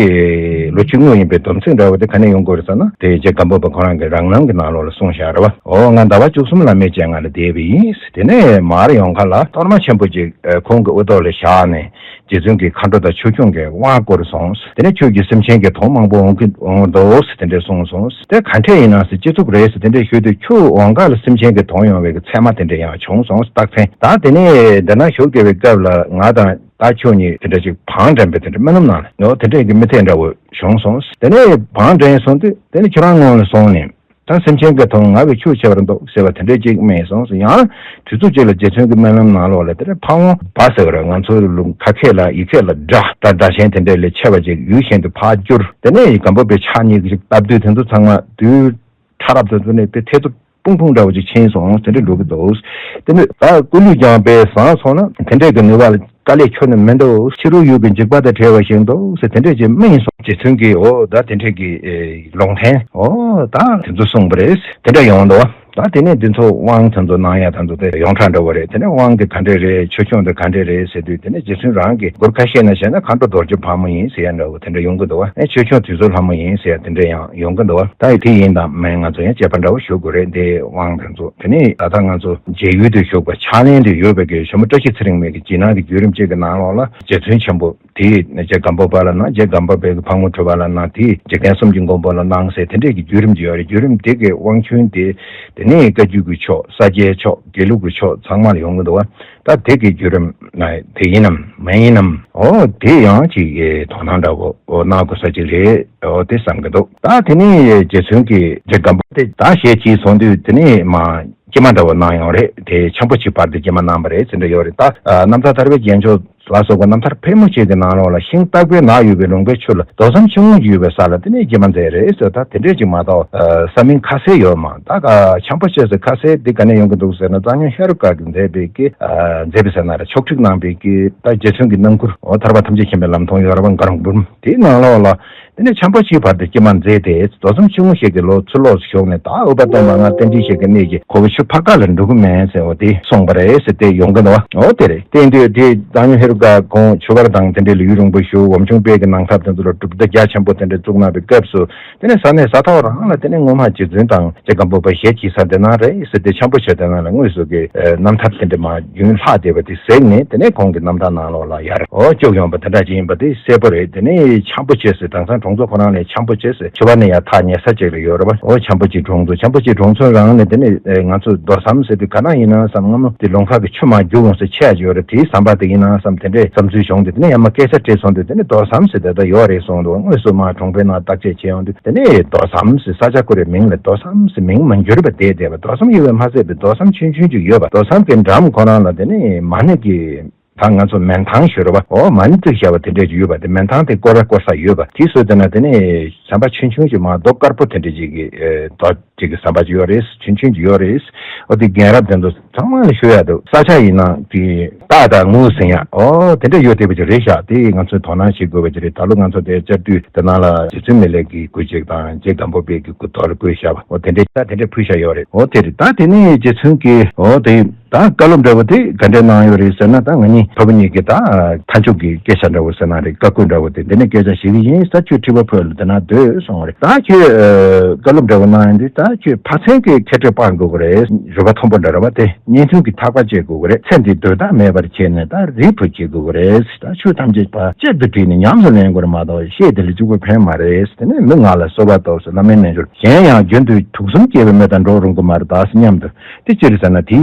ལོ་རྒྱུས་དངོས་ཡིན་པའི་སྡོམ་ཚིག་འདྲ་བོ་དེ་ག་ནས་ཡོང་གི་ཡོད་རེད་ཟེར་ན། དེ་རྗེ་སྒམ་པོ་པ་ཁོ་རང་གི་རང་སྣང་གི་ནང་ལོགས་ལ་གསུངས་བཞག་རེད་པ། འོ་ང་ཟླ་བ་བཅུ་གསུམ་ལ་མི་སྤྱན་སྔ་ལ་བསྡད་པ་ཡིན། དེ་ནས་མར་ཡོང་ཁ་ལ་གཏོར་མ་ཆེན་པོ་ཅིག་ཁོང་གི་དབུ་ཐོག་ལ་བཞག་ནས། རྗེ་བཙུན་གྱིས་མཁའ་འགྲོ་དང་ཆོས་སྐྱོང་གི་དབང་བསྐུར་སོང་། དེ་ནས་ཁྱོད་ཀྱི་སེམས་ཅན་གྱི་དོན་མང་པོ་འོང་གི་འོང་འདུག་ཟེར་དེ་འདྲས་གསུངས་སོང་། དེ་ག་འདྲས་ཡིན་ན་ཟེར། ཅི་ཐུབ་རེད་ཟེར་དེ་འདྲས་ཞུས་དུས། ཁྱོད་འོང་ག་ལ་སེམས་ཅན་གྱི་དོན་ཡོང་བའི་གི་མཚན་མ་དེ་འདྲས་ཡང་བྱུང་སོང་རྟགས་མཚན། ད་དེ་ནས་འདི་ན་བཞུགས་བསྡད་པའི་སྐབས་ལ་ང་དང་ད་ཁྱོད་གཉིས་དེ་འདྲ་ཅིག་བང་འགྲན་པའི་དེ་འདྲ་སྨོན་ལམ་གནང་ལ་ཡོང་། དེ་འདྲས་ཀྱི་དམིགས་གཏད་འདྲ་བོ་བྱུང་སོང་། དེ་ནས་བང་འགྲན་སོང་དུས་དེ་ནས་ཁྱོད་རང་སྔོན་ལ་སོང་ནས། ད་སེམས་ཅན་གྱི་དོན་ང་བས་ཁྱོད་ཆེ་བར་འདུག་ཟེར་བ་དེ་འདྲས་ཅིག་སྨྲས་སོང་ཟེར། ཡང་དུས་ཚོད་ཅིག་ལ་རྗེ་བཙུན་གྱི་སྨོན་ལམ་ནང་ལོགས་ལ་དེ་འདྲས་ཕ་བོང་བ་ཟེར་བ་རེད། ང་ཚོའི་ལུང་ཁ་སྐད་ལ་ཡིག་སྐད་ལ་སྒྲ་སྒྲ་སྒྲ་གཞན་དེ་འདྲས་ལས་ཆེ་བ་ཅིག་ཡུལ་གཞན་དུ་ཕར་བསྒྱུར། དེ་ནས་སྒམ་པོ་པའི་ཕྱག་གཉིས་ཀྱི་ཅིག་བཏབ་དུས་དེ་ཚོ་ཚང་མ་དུས་ཕྲ་རབ་དེ་ཚོ་ནས་དེ་ཐེ་ཚོམ་སྤུང་སྤུང་འདྲ་བོ་ཅིག་ཕྱིན་སོང་དེ་འདྲས་འགྲོ་གི་འདུག་དེ་ནས་ད་སྐུ་ལུས་ཀྱང་དཔེ་བཟང་སོང་ན་དེ་འདྲས་ཀྱི་ནུས་པ་ལ། དཀའ་ལས་ཁྱོན་ནས་མི་འདུག་ཕྱི་རོལ་ཡུལ་གྱི་འཇིགས་པ་དང་བྲལ་བ་ཞིག་འདུག་ཟེར་དེ་འདྲས་ཀྱི་སྨྲས་སོང་། རྗེ་བཙུན་གྱིས་འོ་ད་དེ་འདྲས་ཀྱི་ཨེ་ལུང་བསྟན་འོ་ད་དེ་ཚོ་གསུངས་པ་རེད། དེ་འདྲ་ཡོང་འདུག་ད་དེ་ནས་འདི་ཚོ་དབང་དེ་ཚོ་གནང་ཡ་དེ་ཚོ་དེ་ཡོངས་གྲགས་འདྲ་བོ་རེད། དེ་ནས་དབང་དེ་ག་འདྲས་རེད། ཆོས་སྐྱོང་དེ་ག་འདྲས་རེད་ཟེར་དུས་དེ་ནས་རྗེ་བཙུན་རང་གི་མགུར་ཁ་ཤས་ནང་བཤད་ན་མཁའ་འགྲོ་རྡོ་རྗེ་ཕག་མོ་ཡིན་ཟེར་ཡ་འདྲ་བོ་དེ་འདྲ་ཡོང་གི་འདུག་ཨེ་ཆོས་སྐྱོང་དུད་འགྲོ་ལྷ་མོ་ཡིན་ཟེར་ཡ་དེ་འདྲ་ཡང་ཡོང་གི་འདུག་ད་ཡི་དེ་ཡིན་དང་མིན་ང་ཚོ་ཡང་དཔྱད་པ་འདྲ་བོ་ཞུ་དགོས་རེད། འདི་དབང་དེ་ཚོ། དེ་ནས་ད་ལྟ་ང་ཚོ་མཇལ་ཡུལ་དུ་བཞུགས་པ་ཕྱག་ལེན་དུ་ཡོད་པའི་གི་ཞྭ་མོ་བཀྲ་ཤིས་ཚེ་རིང་མའི་གི་རྗེས་གནང་གི་བརྒྱུད་རིམ་གཅིག་གི་ནང་ལོགས་ལ་རྗེ་བཙུན་ཆེན་པོ་དེས་རྗེ་སྒམ་པོ་པ་ལ་གནང་། རྗེ་སྒམ་པོ་པའི་གི་ཕག་མོ་གྲུ་པ་ལ་གནང་། དེས་འཇིག་རྟེན་གསུམ་གྱི་མགོན་པོ་ལ་གནང་ཟེར་དེ་འདྲས་ཀྱི་བརྒྱུད་རིམ་དེ་ཡོད་རེད། བརྒྱུད་རིམ་དེ་གི་དབང་ཆེན་དེ་དེ་ནས་བཀའ་བརྒྱུད་ཀྱི་ཕྱོགས། ས་སྐྱའི་ཕྱོགས། དགེ་ལུགས་ཀྱི་ཕྱོགས་ཚང་མ་ལ་ཡོང་གི་འདུག་བ། ད་དེ་གི་བརྒྱུད་རིམ་ན་དེ་ཡིན་ནམ་མ་ཡིན་ནམ། འོ་དེ་ཡང་ཅིག་གི་དོ་སྣང་འདྲ་བོ་འོ་གནང་དགོས་ས་ཅིག་རེད། འོ་དེ་བསམ་གི་འདུག་ད་དེ་ནས་རྗེ་བཙུན་གྱིས་རྗེ་སྒམ་པོ་དེ་ད་ཞལ་གྱིས་བཟུང་དུས་དེ་ནས་མ་སྐྱེལ་མ་འདྲ་བོ་གནང་ཡོང་རེད། དེ་ཆེན་པོ་ཅིག་བར་དུ་སྐྱེལ་མ་གནང་བ་རེད་ཟེར་འདྲ་ཡོད་རེད། ད་རྣམ་ཐར་ཐར་པའི་རྒྱན་མཆོག་ལ་སོགས་པ་རྣམ་ཐར་ཕལ་མོ་ཆེ་གི་ནང་ལོགས་ལ་ཤིང་སྟག་པའི་ནགས་ཡོད་པའི་ལུང་པའི་ཕྱོགས་ལ་རྡོ་ཟམ་ཆུང་ངུ་ཡོད་པའི་ས་ལ་དེ་ནས་སྐྱེལ་མ་མཛད་རེད་ཟེར། ད་དེ་འདྲས་ཅིག་མ་གཏོགས་ས་མིང་ཁ་གསལ་ཡོད་མ། ད་ཆེན་པོ་ཆེ་ཟེར་ཁ་གསལ་འདི་ག་ནས་ཡོང་གི་འདུག་ཟེར་ན། གཙང་སྨྱོན་ཧེ་རུ་ཀ་གིས་མཛད་པའི་གི་མཛད་པའི་ཟེར་ན་ར་ཕྱོགས་སྒྲིག་གནང་པའི་གི་ད་རྗེ་བཙུན་གྱི་རྣམ་མགུར་འོ་ཐར་པ་ཐམས་ཅད་མཁྱེན་པའི་ལམ་མཐོང་ཡོ་ར་བ་ག་རང་འབུམ་དེའི་ནང་ལོགས་ལ། དེ་ནས་ཆེན་པོ་ཆེའི་བར་དུ་སྐྱེལ་མ་མཛད་དེ། རྡོ་ཟམ་ཆུང་ངུ་ཞིག་གི་ལོགས་ཚུར་ལོགས་སུ་ཞོག་ནས། ད་ཨུ་པ་སྟོན་པ་ང་རྟེན་འབྲེལ་ཞིག་གི་གནས་ཀྱི་ཁོ་བོ་ཆུ་ཕག་ཁ་ལ་འགྲོ་གི་མེད་ཟེར་བ་དེ་གསུངས་པ་རེད་ཟེར་དེ་ཡོང་གི་འདུག་བ། འོ་དེ་རེད། དེ་ཡིན་དུས་དེ་གཙང་སྨྱོན་ཧེ་རུ་ ད་ཁོང་ཆོས་སྒར་དང་དེ་འདྲའི་ལ་ཡུན་རིང་པོ་བཞུགས། འོམ་ཆུང་དཔལ་གྱི་ནང་ཐབས་དེ་ཚོ་ལ་གྲུབ་མཐའ་རྒྱ་ཆེན་པོ་དེ་འདྲ་བཙུགས་གནང་བའི་སྐབས་སུ། དེ་ནས་ས་གནས་ས་ཐོག་རང་ལ་དེ་ནས་སྔོན་མ་རྗེ་བཙུན་དང་རྗེ་སྒམ་པོ་པ་ཞལ་གྱིས་ས་དེ་ན་རེད་ཟེར་ཏེ། འཆམ་པོ་ཆེ་དེ་ན་ལ་དངོས་སུ་གི་ཨ་རྣམ་ཐར་དེ་འདྲ་མར་རྒྱུན་ལྷག་བསྡད་པ་དེ་གཟིགས་ནས། དེ་ནས་ཁོང་གི་རྣམ་ཐར་ནང་ལོགས་ལ་ཡར་འོ་བཅུག་ཡོང་པ་དེ་འདྲ་ཅིག་ཡིན་པ་དེ་གསལ་པོ་རེད། དེ་ནས་འཆམ་པོ་ཆེ་ཟེར། དེང་སང་གྲོང་ཚོ་ཁོ་རང་ལ་འཆམ་པོ་ཆེ་ཟེར། ཆུ་བར་ནས་ཡར་ཐག་ཉེ་ས་ཅིག་ལ་ཡོད་རེད་པ། འོ་འཆམ་པོ་ཆེ་གྲོང་ཚོ། འཆམ་པོ་ཆེ་གྲོང་ཚོ་རང་ནས་དེ་ནས་ཨེ་ང་ཚོ་རྡོ་ཟམ་ཟེར་དུས་ག་ན་ཡིན་ན་བསམ། སྔ་མོ་དེ་ལུང་ཁ་གི་ཆུ་མར་རྒྱུག་འོང་ས་ཆེ་ཡ་ཅིག་ཡོད་རེད། དེའི་ཟམ་པ་དེ་ཡིན་ན་བསམ། དེ་འདྲའི་བསམ་ཚུལ་བྱུང་སྟེ། དེ་ནས་ཡར་མར་སྐད་ཆ་དྲིས་སོང་དུས། དེ་ནས་རྡོ་ཟམ་ཟེར་དེ་ད་ཡོད་རེད་གསུངས་འདུག། དངོས་སུ་མར་གྲོང་པའི་ནང་བརྟག་དཔྱད་བྱས་ཡོང་དུས། དེ་ནས་རྡོ་ཟམ་ཟེར་ས་ཆ་ཁོ་རའི་མིང་ལ་རྡོ་ཟམ་ཟེར་མིང་མ་འགྱུར་བ་བསྡད་བསྡད་པ། རྡོ་ཟམ་ཡོད་པས་མ་ཟད་པའི་རྡོ་ཟམ་ཆུང་ཆུང་ཅིག་ཡོད་པ། རྡོ་ཟམ་གྱི་འགྲམ་ཁོ་རང་ལ་དེ་ནས་མ་ཎི་གི་ད་ང་ཚོ་མན་ཐང་ཞུ་རེད་པ། འོ་མ་ཎི་བརྩིགས་བཞག་པ་དེ་འདྲས་ཅིག་ཡོད་པ། དེ་མན་ཐང་དེ་སྐོར་ར་སྐོར་ས་ཡོད་པ། དེ་བཟོས་བསྡད་ན་དེ་ནས་ཟམ་པ་ཆུང་ཆུང་ཅིག་མར་རྡོ་དཀར་པོ་དེ་འདྲས་ཅིག་གི་ཨེ་རྡོ་ཅིག་གི་ཟམ་པ་ཅིག་ཡོད་རེད། ཆུང་ཆུང་ཅིག་ཡོད་རེད། འོ་དེ་རྒན་རབས་དེ་ཚོ་ཚང་མ་ལ་ཞུ་ཡ་འདུག། ས་ཆ་ཡིན་ན་དེ་སྟག་དང་དངུ་ཟེར་ཡ། འོ་དེ་འདྲ་ཡོད་བསྡད་པ་ཅིག་རེད་ཤག། དེ་ང་ཚོས་དོ་སྣང་བྱེད་དགོས་པ་ཅིག་རེད། ད་ལོ་ང་ཚོ་དེ་བཅར་དུས་དེ་ནང་ལ་རྗེ་བཙུན་མི་ལའི་གི་སྐུ་གཅིག་དང་རྗེ་སྒམ་པོ་པའི་གི་སྐུ་རྡོ་ལ་བརྐོས་བཞག་པ། འོ་དེ་འདྲས་ད་དེ་འདྲས་ཕུལ་བཞག་ཡོད་རེད། འོ་དེ་རེད། ད་དེ་ནས་རྗེ་བཙུན་གྱིས་འོ་དེ་ད་བཀའ་སློབ་འདྲ་བོ་དེ་ག་འདྲས་གནང་ཡོད་རེད་ཟེར་ན། ད་ང་གཉིས་ཕ་བུ་གཉིས་ཀྱིས་ད་མཐའ་མཇུག་གི་སྐད་ཆ་འདྲ་བོ་ཟེར་ན་རེད། བཀའ་བཀོད་འདྲ་བོ་དེ་འདི་ནས་སྐད་ཆ་བཤད་ཀྱི་ཡིན། ད་ཁྱོད་ཁྲི་པ་ཕུ་ལ་དེ་ན་སྡོད་གསུངས་པ་རེད། ད་ཁྱོད་ཨ་བཀའ་སློབ་འདྲ་བོ་གནང་ཡོང་དུས། ད་ཁྱོད་ཕ་མཚན་གྱི་མཁས་གྲོལ་སྤང་དགོས་ཀྱི་རེད། རུས་པ་མཐོན་པོ་འདྲ་རེད་པ། དེ་བརྙན་ཐུང་གི་ཐག་པ་བཅད་དགོས་ཀྱི་རེད། ཚེ་འདི་སྡོད་ཐག་མེད་པར་བྱས་ནས་ད་རིལ་བུ་བྱེད་དགོས་ཀྱི་རེད། ད་ཆོས་ཐམས་ཅད་པ་གཅིག་ཏུ་དྲིལ་ནས་ཉམས་སུ་ལེན་དགོས་རེད་མ་གཏོགས། བཤད་དེ་ལ་གཅིག་པུ་ཕན་མ་རེད། དེ་ནས་མི་ང་ལ་གསོལ་བ་ཐོབ་ཟེར། བླ་མའི་རྣལ་འབྱོར། གཞན་ཡང་རྒྱུན་དུ་དུག་གསུམ་སྐྱེ་བའི་མི་དང་འགྲོགས་རུང་གི་མ་རེད་ད་ཟེར་སྙམ་དུ། དེ་ཅི་རེད་ཟེར་ན། དེ་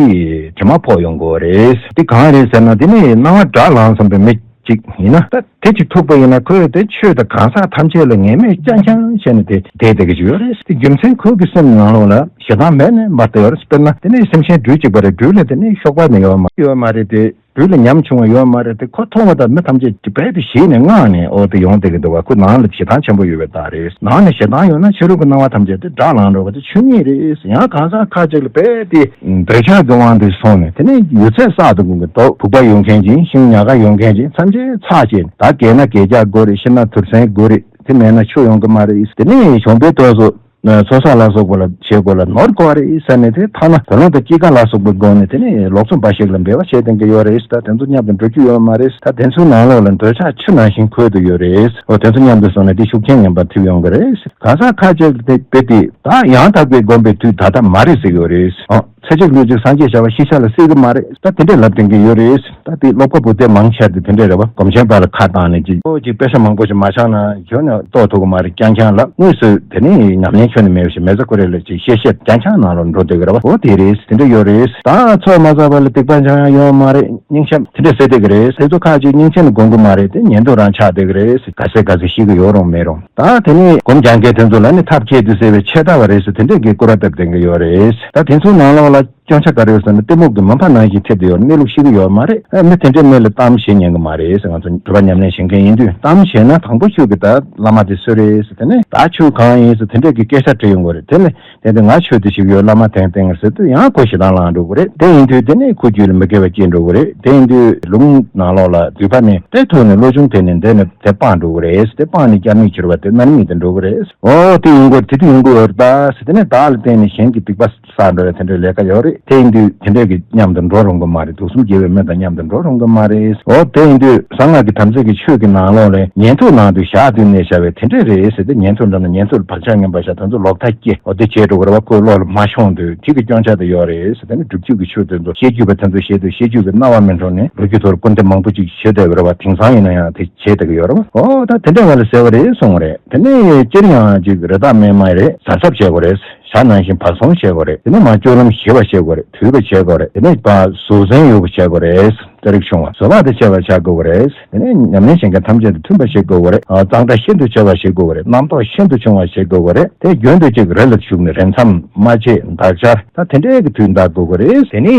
དྲི་མ་ཕོག་ཡོང་གི་རེད། དེ་གང་རེད་ཟེར་ན། དེ་ནི་སྣང་བ་དགྲར་ལངས་ཟིན་པའི་མི་གཅིག་ཡིན་ན། ད་དེ་གཅིག་ཐུག་པ་ཡིན་ན། ཁོས་དེ་ཆོས་དང་གང་ཟག་ཐམས་ཅད་ལ་ངན་སྨོད་རྐྱང་རྐྱང་བྱས་ནས་དེ་བསྡད་བསྡད་ཀྱི་ཡོད་རེད། དེ་རྒྱུ་མཚན་ཁོའི་གི་སེམས་ནང་ལོགས་ལ་ཞེ་སྡང་མེད་ནས་མ་བསྡད་ཡོད་རེད། དཔེར་ན་དེ་ནི་སེམས་ཅན་སྦྲུལ་གཅིག་པ་རེད། སྦྲུལ་ལ་དེ་ནི་གཤོག་པ་ནི་ཡོད་མ་ཡོད་མ་རེད་དེ། སྦྲུལ་ལ་ཉམ་ཆུང་བ་ཡོད་མ་རེད་དེ། ཁོ་མཐོང་བ་དང་མི་ཐམས་ཅད་ཀྱིས་རྦད་དེ་ཞེད་ནས་དངངས་ནས། འོ་དེ་ཡོང་བསྡད་ཀྱི་འདུག་པ། ཁོ་ནང་ལ་ཞེ་སྡང་ཆེན་པོ་ཡོད་པའི་རྟགས་རེད། ནང་ནས་ཞེ་སྡང་ཡོད་ན་ཕྱི་རོལ་གྱི་སྣང་བ་ཐམས་ཅད་དེ་དགྲར་ལངས་འགྲོ་བ་དེ་ཆོས་ཉིད་རེད། ཡང་གང་ཟག་ཁ་ཅིག་ལ་རྦད་དེ་འདོད་ཆགས་ཀྱི་དབང་དུ་སོང་ནས། དེ་ནས་ཡོད་ཚད་བསགས་འདུག་གི་འདུག། ཕུག་པ་ཡོད་མཁན་ཅིག། ཤིང་ཉག་ག་ཡོད་མཁན་ཅིག། ཐམས་ཅད་ཚར་བཅད། ད་རྒས་ན་རྒས་རྒྱག་དགོས་རེད། ཤི་ན་དུར་སེལ་དགོས་རེད། དེ་མེད་ན་ཆོས་ཡོང་གི་མ་རེད། དེ་ནས་གཞོང་པའི་ཐོག་སོ། ཚོགས་བསགས་ལ་སོགས་པ་ལ་བྱེད་དགོས་ལ་ནོར་དགོས་རེད་ཟེར་ནས། དེ་ཐ་ན་བུ་ལོན་དང་སྐྱེད་ཀ་ལ་སོགས་པའི་སྒོ་ནས་དེ་ནས་ལོག་འཚོ་འབའ་ཞིག་ལ་འབྲེལ་བ་བྱས་བསྡད་མཁན་ཡོད་རེད། ད་དེ་ཚོ་མཉམ་དུ་འགྲོ་རྒྱུ་ཡོད་མ་རེད། ད་དེ་ཚོའི་ནང་ལོགས་ལ་འདོད་ཆགས་ཆུ་ནང་བཞིན་ཁོལ་དུ་ཡོད་རེད། འོ་དེ་ཚོ་མཉམ་དུ་སོང་ན་དེ་ཤུགས་རྐྱེན་ངན་པ་ཐེབས་ཡོང་གི་རེད། གང་ཟག་ཁ་ཅིག་དེ་དཔེ་དེ་ད་ཡང་དག་པའི་སྒོམ་པའི་དུས་ད་ལྟ་མ་རེད་ཟེར་ཡོད་རེད། འོ་ཚེ་གཅིག་ལུས་གཅིག་སངས་རྒྱས་བྱ་བ་ཤི་ས་ལ་སྲིད་གི་མ་རེད། ད་དེ་འདྲས་ལབ་བསྡད་མཁན་ཡོད་རེད། ད་དེ་ཀློག་པ་པོ་དེ་མང་ཆེ་དེ་དེ་འདྲས་རེད་པ། སྒོམ་ཆེན་པ་ལ་ཁ་བཏང་ནས་ཅིག་ཨོ་ཅིག་དཔེ་ཆ་མང་པོ་ཞིག་མ་ཆགས་ན་ཁྱོན་ནས་རྟོགས་ཐུབ་ཀྱི་མ་རེད། རྐྱང་རྐྱང་ལབ། དངོས་སུ་དེ་ནི་ཉམས་ལེན་ཁྱོན་ནས་མེད་པ་ཞིག་མེད་ས་ཁོ་རེ་ལ་ཅིག་བཤད་བཤད་རྐྱང་རྐྱང་ནང་ལ་འགྲོ་བསྡད་ཀྱི་རེད་པ། ཨོ་དེ་རེད། དེ་འདྲ་ཡོད་རེད། ད་ཚོགས་མ་བསགས་པ་ལ་སྡིག་པ་འཇམ་ཡང་ཡོད་མ་རེད། སྙིང་རྗེ་དེ་འདྲ་ཟེར་བསྡད་ཀྱི་རེད། དེ་ཚོ་ཁ་ཅིག་སྙིང་རྗེ་ནི་སྒོམ་གྱི་མ་རེད། དེ་ཉན་ཐོས་རང་ཆགས་བསྡད་ཀྱི་རེད། ག་ཚད་ག་ཚད་ཤེས་ཀྱི་ཡོད་རུང་མེད་རུང་། ད་དེ་ནི་སྒོམ་རྐྱང་མཁན་དེ་ཚོ་ལ་ནི་ཐབས་མཁས་དེ་ཟེར་བའི་ཆད་ལྟ་བ་རེད་ཟེར་དེ་འདྲས་ཀྱི་སྐུར་བ་བཏབ་བསྡད་ཀྱི་ཡོད་རེད། ད་དེ་ཚོའི་ནང་ལོགས་ལ་སྐྱོན་ཆ་ག་རེ་ཡོད་ཟེར་ན། གཏི་མུག་གི་མུན་པ་ནང་བཞིན་ཐེབས་བསྡད་ཡོད། གནས་ལུགས་ཤེས་ཀྱི་ཡོད་མ་རེད། ཨ་མི་དེ་འདྲའི་མི་ལ་གཏམ་བྱེད་ཉན་གི་མ་རེད་ཟེར། ང་ཚོ་སྒྲུབ་པ་ཉམས་ལེན་བྱེད་མཁན་ཡིན་དུས། གཏམ་བྱས་ན་དང་པོ་ཁྱོད་ཀྱིས་ད་བླ་མ་དེ་སུ་རེད་ཟེར། དེ་ནས་ད་ཆོས་གང་ཡིན་ཟེར་དེ་འདྲས་ཀྱི་སྐད་ཆ་དྲི་ཡོང་གི་རེད། དེ་ནས་དེ་འདྲ་ང་ཆོས་དེ་ཞིག་ཡོད། བླ་མ་དེང་སྟེང་ཟེར་དུས་ཡང་ཁོ་ཞེ་སྡང་ལངས་འགྲོ་གི་རེད། དེ་ཡིན་དུས་དེ་ནས་ཁོ་རྒྱུད་ལ་མི་དགེ་བ་སྐྱེ་འགྲོ་གི་རེད། དེ་ཡིན་དུས་ལུང་ནང་ལོགས་ལ་འདུས་པ་ནས་དེ་ཐོག་ནས་བློ་ཆུང་དེ་ནས་འདི་ནས་དེ་སྤངས་འགྲོ་གི་རེད། དེ་སྤངས་ནས་སྐྱབས་གནས་གྱུར་པ་དེ་མནར་མེད་དུ་འགྲོ་གི་རེད། ཨོ་དེ་ཡོང་གི་རེད། དེ་དུས་ཡོང་གི་ཡོད་རེད་ད་ཟེར། དེ་ནས་བདག་ལ་བརྟེན་ནས་གཞན་གྱི་སྡིག་པ་བསགས་འགྲོ་བའི་དེ་འདྲའི་ལས་ཀ་ཡོད་རེད། དེ་ཡིན་དུས་དེ་འདྲའི་གི་མཉམ་དུ་འགྲོ་རུང་གི་མ་རེད། དུག་གསུམ་སྐྱེ་བོའི་མི་དང་མཉམ་དུ་འགྲོ་རུང་གི་མ་རེད། འོ་དེ་ཡིན་དུས་གསང་སྔགས་ཀྱི་དམ་ཚིག་གི་ཆོས་ཀྱི་ནང་ལོགས་ལ་ཉན་ཐོས་ནང་དུ་ཞག་བདུན་གནས་བཞག་པའི་དེ་འདྲས་རེད་ཟེར་ཏེ། ཉན་ཐོས་འདྲ་ན་ཉན་ཐོས་ལ་བག་ཆགས་ངན་པ་བཞག་དེ་ཚོ་ལོག་ལྟ་སྐྱེ། འོ་དེ་བྱས་འགྲོ་གི་རེད་པ། ཁོའི་བློ་ལ་མ་ཤོང་དུས་དེ་གི་སྐྱོན་ཆ་དེ་ཡོད་རེད་ཟེར། དེ་ནི་སྒྲུབ་བརྒྱུད་ཀྱི་ཆོས་དེ་ཚོ་བཤད་རྒྱུད་པ་དེ་ཚོ་བཤད་དུས་བཤད་རྒྱུད་ཀྱི་རྣ་བ་མི་འགྲོ་ནས་ལོ་རྒྱུས་ཐོག་སྐུར་འདེབས་མང་པོ་ཅིག་བྱེད་བསྡད་ཀྱི་རེད་པ། དེང་སང་ཡིན་ན་ཡང་དེ་བྱེད་བསྡད་ཀྱི་ཡོད་རེད་པ། འོ་ད་དེ་འདྲ་བ་ལ་ཟེར་བ་རེད་གསུངས་པ་རེད། དེ་ནས་སྤྱིར་ཡང་ཅིག་རི་དྭགས་སྨན་མ་རེད། གཟབ་གཟབ་བྱེད་དགོས་རེད། ཞག་ནང་བཞིན་བག་བཟུང་བྱེད་དགོས་རེད། དེ་ནས་མར་སྤྱོད་ལམ་ཞི་བ་བྱེད་དགོས་རེད། དུལ་བ་བྱེད་དགོས་རེད། དེ་ནས་ཕར་གཟུགས་བཟང་ཡོད་པ་བྱེད་དགོས་རེད། རྩ་རིག་ཆུང་བ་བཟོད་པ་དང་བཅས་པ་བྱ་དགོས་ཀྱི་རེད། དེ་ནས་ཉམས་ལེན་བྱེད་མཁན་ཐམས་ཅད་དང་མཐུན་པ་བྱེད་དགོས་ཀྱི་རེད། ཨ་གཙང་སྦྲ་ཤིན་ཏུ་ཆེ་བ་བྱེད་དགོས་ཀྱི་རེད། རྣམ་རྟོག་ཤིན་ཏུ་ཆུང་བ་བྱེད་དགོས་ཀྱི་རེད། དེ་རྒྱུན་དུ་ཅིག་རི་ལ་བཞུགས་ནས་རི་མཚམས་དམར་ཆས་འདག་ཆར་ད་དེ་འདྲའི་གི་དུས་འདག་དགོས་ཀྱི་རེད། དེ་ནས་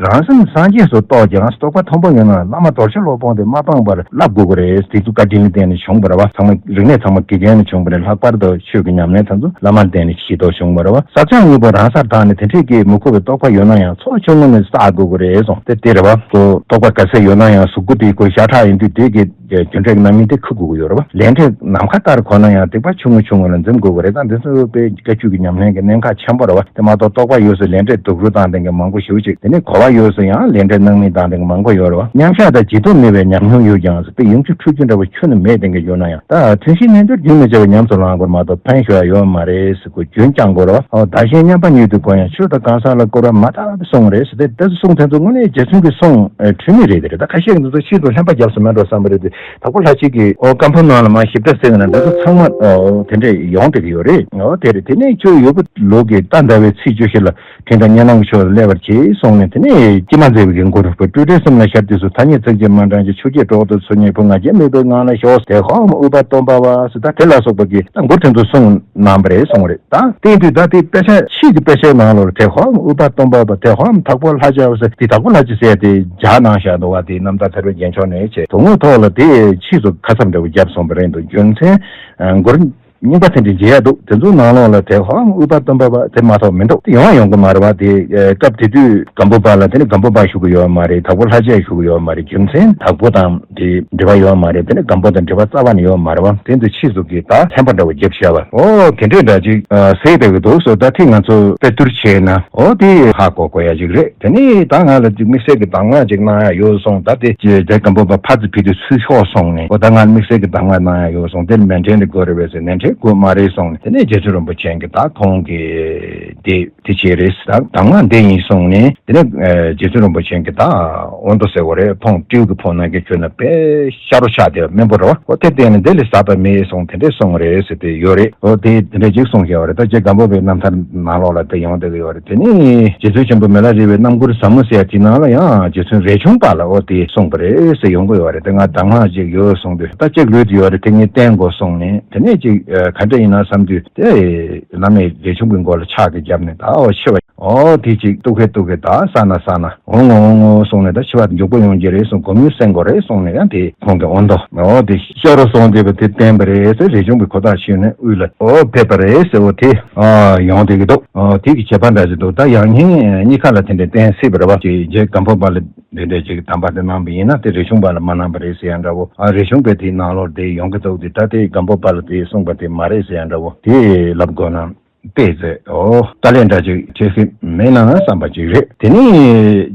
རང་སེམས་སངས་རྒྱས་སུ་རྟོགས་ཀྱང་རྟོགས་པ་མཐོན་པོ་ཡོད་ན། བླ་མ་རྡོ་རྗེ་སློབ་དཔོན་དེ་མ་སྤངས་པར་བསླབ་དགོས་ཀྱི་རེད། དེ་ཚོ་བཀའ་དྲིན་ལ་བརྟེན་ནས་བྱུང་བ་རེད་པ། ཚང་མ་རིག་གནས་ཚང་མ་དགེ་རྒན་ལ་བྱུང་བ་རེད། ལྷག་པར་དུ་ཆོས་ཀྱི་ཉམས་ལེན་དེ་ཚོ་བླ་མར་བརྟེན་ནས་ཤེས་རྟོགས་བྱུང་བ་རེད་པ། བསགས་སྦྱང་གཉིས་པོ་རང་སར་དག་ནས་དེ་འཕྲལ་གྱི་མི་ཁོག་པའི་རྟོགས་པ་ཡོད་ན་ཡང་ཚོགས་ཆུང་ངུ་ནས་བསགས་དགོས་ཀྱི་རེད་གསུངས་ཏེ། དེ་རེད་པ། ཁོ་རྟོགས་པ་ག་ཚད་ཡོད་ན་ཡང་གཟུགས་པོ་དེ་ཁོ་ཤ་ཁྲག་ཡིན་དུས་དེ་གི་རྒྱུ་འབྲས་ཀྱི་རྣམ་སྨིན་དེ་འཁུར་དགོས་ཀྱི་ཡོད་རེད་པ། ལས་འབྲས་ནམ་མཁའ་ལྟར་གོ་ན་ཡང་སྡིག་པ་ཆུང་ངུ་ཆུང་ངུ་ལ་འཛེམ་དགོས་ཀྱི་རེད། ད་འདི་ཚོ་དཔེ་བཀའ་བརྒྱུད་ཀྱི་ཉམས་ལེན་གྱི་གནད་འགག་ཆེན་པོ་རེད་པ། དེ་མ་གཏོགས་རྟོགས་པ་ཡོད་ཚད་ལས་འབྲས་སྡུག་རུས་བཏང་བསྡད་མཁན་མང་པོ་ཞེ་པོ་ཅིག། དེ་ནས་གོ་བ་ ཡོད་ས་ཡང་ལས་འབྲས་སྣང་མེད་བཏང་དེ་མང་པོ་ཡོད་རེད་བ། མཉམ་བཞག་དང་བརྗེད་ཐབས་མེད་པའི་ཉམས་མྱོང་ཡོད་ཀྱང་ཟེར་དེ་ཡོངས་ཁྱབ་འཁྲུལ་རྒྱུ་འདྲ་བོ་ཁྱོན་ནས་མེད་དེ་འགའ་ཡོད་ན་ཡང་ད་དོན་ཤེས་ནན་ཏན་རྒྱུན་མི་ཆད་པར་ཉམས་སུ་བླང་དགོས་མ་གཏོགས་ཕན་ཞོ་ཡ་ཡོད་མ་རེད་ཟེར་དགོས་རྒྱུན་བསྐྱང་དགོས་རེད་བ། ཨོ་བདག་གཞན་མཉམ་པ་ཉིད་དུ་དགོས་ཡང་ཆོས་དང་གང་ཟག་ལ་བསྐོར་བ་མ་དག་པའི་གསུང་རེད་ཟེར་དེ་ལྟ་ཚུལ་གསུང་དེ་ཚོ་དངོས་གནས་རྗེ་བཙུན་གྱི་གསུང་འཁྲུལ་མེད་རེད་དེ་རེད། ད་ཁ་ཤས་ཀྱི་འདི་ཚོ་ཕྱིས་སུ་ལྷན་པ་རྒྱབ་སུ་མེད་འགྲོ་བསམ་པ་རེད་དེ། དྭགས་པོ་ལྷ་རྗེ་གིས་ཨོ་བཀའ་འབུམ་ནང་ལ་མ་ཞིབ་ཕྲ་གསན་ན་འདི་ཚོ་ཚང་མ་ཨོ་དེ་འདྲས་ཡོང་བསྡད་ཀྱི་ཡོད་རེད། ཨོ་དེ་རེད། དེ་ནས་ཁྱོད་ཡོད་པ་ལོག་གི་ད་ཟླ་བའི་ཚེས་བཅུ་བཞི་ལ་དྲིན་དང་གཉའ་ལམ་གྱི་ཕྱོགས་ལ་སླེབས་པར་གྱིས་གསུངས་ནས། དེ་ནས་ཅི་མ་མཛད་པའི་གི་མགུར་སྤྲོས་བྲལ་གསུམ་ལ་ཤར་དུས་སུ། ཐ་སྙད་ཚིག་གཅིག་མ་འདྲེན་ཅིང་ཆུ་སྐྱེས་གྲོགས་དང་ཚུལ་གཉིས་པོ། ང་རྒྱལ་མེད་པའི་ངང་ལ་ཞོག་དེ་ཧོམ་ཨུཏྤལ་སྟོང་པ་བ་ཟེར་ད་དེ་ལ་སོགས་པ་གི་ད་མགུར་དེ་ཚོ་གསུངས་གནང་བ་རེད་གསུངས་རེད། ད་བསྟན་དུས་ད་དེ་དཔེ་ཆ་ཕྱིས་ཀྱི་དཔེ་ཆའི་ནང་ལོགས་དེ་ཧོམ་ཨུཏྤལ་སྟོང་པ་བ་དེ་ཧོམ་དྭགས་པོ་ལྷ་རྗེ་བ་ཟེར་དེ་དྭགས་པོ་ལྷ་རྗེ་ཟེར་དེ་ལྗགས་གནང་བཞག་འདུག་བ། དེ་རྣམ་ཐར་ཐར་པའི་རྒྱན་མཆོག་ནས་བྱས་དོན་དངོས་ཐོག་ལ་དེ་ཕྱིས་སུ་ཁ་གསབ་འདྲ་བོ་བརྒྱབ་སོང་བ་རེད་འདུག་རྒྱུ་མཚན་མགུར་རྙིང་པ་དེ་འདྲ་མཇལ་ཡ་འདུག་དེ་ཚོའི་ནང་ལོགས་ལ་དེ་ཧོ་ཨུཏྤལ་སྟོང་པ་བ་དེ་མ་གཏོགས་མི་འདུག་དེ་ཡོང་ཡོང་གི་མ་རེད་བ། དེ་སྐབས་དེ་དུས་སྒམ་པོ་པ་ལ་དེ་ནི་སྒམ་པོ་པ་ཞུ་གི་ཡོད་མ་རེད། དྭགས་པོ་ལྷ་རྗེ་ཞུ་གི་ཡོད་མ་རེད། རྒྱུ་མཚན་དྭགས་པོ་དང་དེ་འབྲེལ་བ་ཡོད་མ་རེད། དེ་ནི་སྒམ་པོ་དང་འབྲེལ་བ་རྩ་བ་ནས་ཡོད་མ་རེད་བ། དེ་ཚོ་ཕྱིས་སུ་གི་ད་ལྷན་པ་འདྲ་བོ་རྒྱབ་བཞག་པ། ཨོ་དེ་འདྲས་འདྲ་ཅིག་ཟེར་བསྡད་ཀྱི་འདུག་སོ་ད་ཐེངས་ང་ཚོ་དཔེ་བསྡུར་བྱས་ན་ཨོ་དེ་ཧ་གོ་དགོས་ཡ་ཅིག་རེད། དེ་ནི་ད་ང་ལ་ཅིག་དམིགས་བསལ་གྱི་གདམས་ངག་ཅིག་གནང་ཡ་ཡོད་སོང་། ད་དེ་དེ་སྒམ་པོ་པ་ཕར་ཚུར་ཕུད་དུས་ཚུར་ཤོག་སོང་ནས་ཨོ་ད་ང་དམིགས་བསལ་གྱི་གདམས་ངག་གནང་ཡ་ཡོད་སོང་། དེ་ནི་མཎྜལ་འདི་དགོས་རེད་པས་ཟེར། མཎྜལ་དགོས་མ་རེད་སོང་ནས་དེ་ནས་རྗེ་བཙུན་རིན་པོ་ཆེ་གིས་ད་ཁོང་གི་དེ་དེ་བྱས་རེད། ད་གདམས་ངག་འདི་ཡིན་གསུངས་ནས་དེ་ནས་རྗེ་བཙུན་རིན་པོ་ཆེ་གིས་ད་འོ་མདོ་ཟེར་བ་རེད། འཕོངས་སྤྲེའུ་གི་འཕོངས་ནང་གི་ཁྱོད་ན་དཔེ་ཤ་རོ་ཆགས་དེ་སྨན་པོ་རེད་བ། འོ་དེ་བསྟེན་ནས་འདི་ལས་ཟབ་པ་མེད་གསུངས་དེ་འདྲས་གསུངས་རེད་ཟེར་དེ་ཡོད་རེད། འོ་དེ་དེ་འདྲས་ཅིག་གསུངས་ཡོད་རེད། ད་རྗེ་སྒམ་པོ་པའི་རྣམ་ཐར་ནང་ལོགས་ལ་དེ་ཡོང་བསྡད་ཀྱི་ཡོད་རེད། དེ་ནས་རྗེ་བཙུན་ཆེན་པོ་མི་ལ་རས་པའི་རྣམ་མགུར་ཟབ་མོ་ཟེར་ཡ་དེ་ནང་ལ་ཡང་རྗེ་བཙུན་རས་ཆུང་པ་ལ་འོ་དེ་གསུངས་པ་རེད་ཟེར་ཡོང་གི་ཡོད་རེད། དེ་ང་གདམས་ངག་ཅིག་ཡོད་གསུངས་དུས་ད་ཅིག་ལུས་དེ་ཡོད་རེད། དེ་ངས་བསྟེན་དགོས་གསུངས་ནས་དེ་ནས་ཅིག་ག་འདྲ་ཡིན་ན་བསམ་དུས་དེ་བླ་མས་རས་ཆུང་པའི་མགོ་ལ་ཕྱག་གིས་བརྒྱབ་ནས་ད་འོ་ཆེ་བ། ཨོ་དེ་ཅིག་གཏུག་གེ་གཏུག་གེ་ད་ས་ན་ས་ན་འོང་ངོ་འོང་ངོ་གསུངས་ནས་ད་འཆི་བ་མགྱོགས་པོ་ཡོང་གི་རེད་གསུངས། སྒོམ་ཡུན་གསན་དགོས་རེད་གསུངས་ནས་ཡང་དེ་ཁོང་གི་འོ་མདོ་ཨོ་དེ་ཤོ་རོ་སོང་དེ་བ་དེ་བསྟན་པ་རེད་ཟེར། རས་ཆུང་པའི་ཁོ་ཐག་ཆོད་ནས་དབུས་ལ་ཨོ་ཕེབས་པ་རེད་ཟེར། འོ་དེ་ཨ་ཡོང་དེ་གི་འདུག་ཨོ་དེ་གི་ཁྱད་པར་འདྲ་ཞིག་འདུག་ད་ཡང་སྙིང་གཉིས་ཀ་ལ་དེ་འདྲའི་བསྟན་སྲིད་པ་རེད་བ། ཅིག་རྗེ་སྒམ་པོ་པ་ལ་དེ་འདྲའི་ཅིག་དམ་པ་དེ་གནང་པ་ཡིན་ན་དེ་རས་ཆུང་པ་ལ་མ་གནང་པ་རེད་ཟེར་ཡ་འདྲ་བོ། ཨ་རས་ཆུང་པའི་དེའི་ནང་ལོགས་དེ་ཡོང་གི་འདུག་དེ་ད་དེ་སྒམ་པོ་པ་ལ་དེ་གསུངས་པ་དེ་མ་རེད་ཟེར་ཡ་འདྲ་བོ་དེ་ལབ་དགོས་ན། དཔེ་ཟེར། ཨོ། དཀའ་ལས་འདྲ་ཅིག་བྱེད་སྲིད་མེད་ན་བསམ་པ་ཅིག་རེད། དེ་ནས་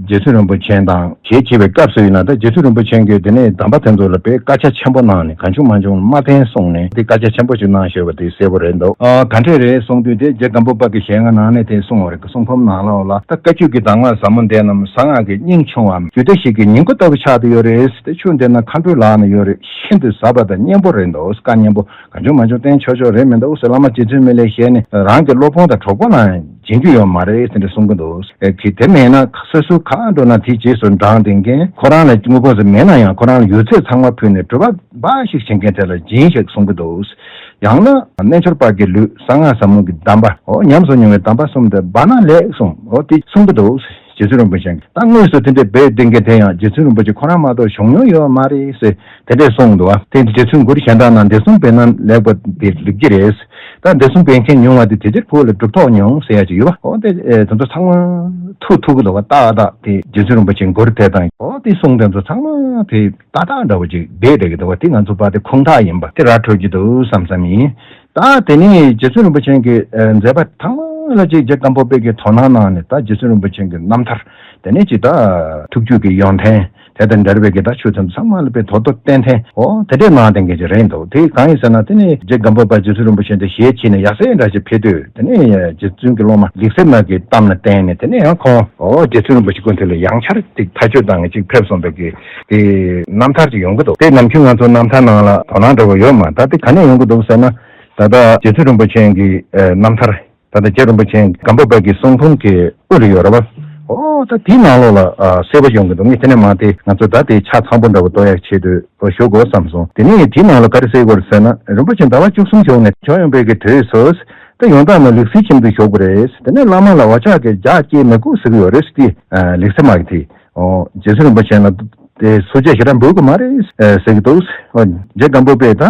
རྗེ་བཙུན་རིན་པོ་ཆེ་དང་ཞལ་མཇལ་བའི་སྐབས་སུ་ཡིན་ན་ད་རྗེ་བཙུན་རིན་པོ་ཆེ་གིས་དེ་ནས་དམ་པ་དེ་ཚོ་ལ་དཔེ་བཀའ་རྒྱ་ཆེན་པོ་གནང་ནས་གང་བྱུང་མང་བྱུང་མ་བསྟེན་གསུངས་ནས་དེ་བཀའ་རྒྱ་ཆེན་པོ་ཅིག་གནང་ཞེས་པ་དེ་གསལ་པོ་རེད་འདུག་ཨ་ག་འདྲས་རེད་གསུངས་དུས་དེ་རྗེ་སྒམ་པོ་པ་གི་ཞལ་སྔ་ནང་ནས་དེ་གསུངས་པ་རེད། གསུང་འབུམ་ནང་ལོགས་ལ་ད་བཀའ་བརྒྱུད་ཀྱི་གདམས་ངག་ཟབ་མོ་འདི་རྣམས་གསང་སྔགས་ཀྱི་སྙིང་ཕྱུང་བའམ་རྒྱུད་སྡེ་ཞིག་གི་ཉིང་ཁུ་ལྟ་བུ་ཆགས་ཏེ་ཡོད་རེད། དེ་ཆོས་འདི་ན་མཁའ་འགྲོའི་ལག་ན་ཡོད་རེད། ཤིན་ཏུ་ཟབ་པ་དང་སྙན་པོ་རེད་འདུག་བཀའ་སྙན་པོ། གང་བྱུང་མང་བྱུང་བསྟེན་ཆོག་ཆོག་རེད་མི་འདུག་ཟེར། བླ་མ་རྗེ་བཙུན་མི་ལའི་ཞལ་ནས་རང་གི་སློབ་དཔོན་དང་གྲོགས་པོ་ལའང་སྦྱིན་རྒྱུ་ཡོད་མ་རེད་ཟེར་འདྲ་གསུང་གི་འདུག་ཨེ་གི་དེ་མེད་ན་སོ་སོའི་ག་འགྲོ་ན་དེའི་རྗེས་སུ་འབྲངས་བསྡད་མཁན་ཁོ་རང་ལ་དངུལ་ཕོན་ཙམ་མེད་ན་ཡང་ཁོ་རང་ལ་ཡོད་ཚད་ཚང་མ་ཕུལ་ནས་གྲུབ་པ་འབའ་ཞིག་བྱེད་མཁན་དེ་ལ་སྦྱིན་ཞེས་གསུང་གི་འདུག་ཡང་ན་རྣལ་འབྱོར་པ་གི་ལུས་གསང་སྔགས་ཟབ་མོ་གི་གདམས་པ་འོ་ཉམས་སུ་མྱོང་བའི་གདམས་པ་གསུམ་དེ་འབག་ན་ལེགས་གསུངས། འོ་དེ་གསུང་གི་འདུག་རྗེ་བཙུན་རིན་པོ་ཆེ་གིས། ད་དངོས་སུ་དེ་འདྲའི་འབད་བསྡད་མཁན་དེ་ཡང་རྗེ་བཙུན་རིན་པོ་ཆེ་ཁོ་རང་མ་གཏོགས་བྱུང་མྱོང་ཡོད་མ་རེད་ཟེར་དེ་འདྲས་གསུངས་འདུག་བ། དེ་འདི་རྗེ་བཙུན་མགུར་གཞན་དག་ནང་འདི་གསུམ་འབད་ན་ལེགས་པ་འདི་ལེགས་ཀྱི་རེད། ད་འདི་གསུམ་འབད་མཁན་ཉུང་བ་དེ་དེ་ཕྱིར་བོད་ལ་གྲུབ་ཐོབ་མྱོང་ཟེར་ཡ་ཅིག་ཡོད་པ། འོ་དེ་དེ་ཚོ་ཚང་མ་ཐུག་ཐུག་གི་འདུག་བ། ཏག་ཏག་དེ་རྗེ་བཙུན་རིན་པོ་ཆེའི་མགུར་དེ་དང་འོ་དེ་གསུང་དེ་ཚོ་ཚང་མ་དེ་ཏག་ཏག་འདྲ་བོ་ཅིག་འབད་བསྡད་ཀྱི་འདུག་བ། དེ་ང་ཚོ་པ་དེ་ཁུངས་དག་ཡིན་པ་དེ་ར་འཕྲོད་ཀྱི་འདུག་བསམ་བསམ་ཡིན། ད་དེ་ནས་རྗེ་བཙུན་རིན་པོ་ཆེ་གིས་མཛད་པ་ཚང་མ་ལ་ཅིག་རྗེ་སྒམ་པོ་པ་གིས་དོ་སྣང་གནང་ནས་ད་རྗེ་བཙུན་རིན་པོ་ཆེ་གི་རྣམ་ཐར་དེ་ནས་ཅིག་ད་ཐུགས་རྒྱུད་ཀྱི་ཡོན་ཏན་དེ་དང་འབྲེལ་བའི་གི་ད་ཆོས་ཚན་ཚང་མ་ལ་དཔེ་དོ་དོ་ཏན་ཏན་འོ་དེ་འདྲས་གནང་བསྡད་མཁན་ཅིག་རེད་འདུག་དེ་གང་ཡིན་ཟེར་ན་དེ་ནས་རྗེ་སྒམ་པོ་པ་རྗེ་བཙུན་རིན་པོ་ཆེ་དེ་ཞལ་ཕྱེ་ནས་ཡར་སེང་འདྲ་ཞིག་ཕེབས་དུས་དེ་ནས་རྗེ་བཙུན་གྱི་སློབ་མ་ལེགས་བཤད་མ་གི་གཏམ་ལ་བརྟེན་ནས་དེ་ནས་ཡང་ཁོང་འོ་རྗེ་བཙུན་རིན་པོ་ཆེ་སྐུ་མདུན་ལ་ཡང་བསྐྱར་ཅིག་ཐག་གཅོད་བཏང་ནས་ཅིག་ཕེབས་སོང་བའི་གི་དེ་རྣམ་ཐར་ཅིག་ཡོང་གི་འདུག་དེ་ནམ་རྒྱུན་ང་ཚོ་རྣམ་ཐར་ནང་ལ་དོ་སྣང་འདྲ་བོ་ཡོད་མ་རེད། ད་དེ་ག་ནས་ཡོང་གི་འདུག་ཟེར་ན། ད་ལྟ་རྗེ་བཙུན་རིན་པོ་ཆེ་གི་ཨ་རྣམ་ཐར་ད་ལྟ་རྗེ་རིན་པོ་ཆེ་སྒམ་པོ་པ་གི་གསུང་འབུམ་གྱི་དབུ་ལ་ཡོད་རེད་བ། ཨོ་ད་དེའི་ནང་ལོགས་ལ་ཨ་གསལ་པོ་ཡོང་གི་འདུག་ངས་དེ་ནས་མ་དེ་ང་ཚོ་ད་དེ་ཆ་ཚང་པོ་འདྲ་བོ་གཏོང་ཡག་ཆེད་དུ་ཨོ་ཞུ་དགོས་བསམ་སོང་། དེ་ནས་དེའི་ནང་ལ་ག་རེ་གསལ་གོ་རེད་ཟེར་ན། རིན་པོ་ཆེ་ཟླ་བ་བཅུ་གསུམ་བཞུགས་ནས་བྱོན་ཡོང་པའི་གི་དུས་སུ་ད་ཡོང་སྟངས་ནི་ལེགས་བཤད་ཁྱིམ་དུ་བཞུགས་པ་རེད། དེ་ནས་བླ་མ་ལ་འོ་ཅག་གི་ལྗགས་སྐྱེལ་མི་དགོས་ཟེར་གི་ཡོད་རེད་ཟེར་ཏེ་ལེགས་བཤད་མ་གི་དེ་ཨོ་རྗེ་བཙུན་རིན་པོ་ཆེ་ལ་དེ་གསོལ་ཇ་ཞེ་དྲག་འབུལ་གི་མ་རེད་ཟེར་གི་འདུག་ཨོ་རྗེ་སྒམ་པོ་པས་ད་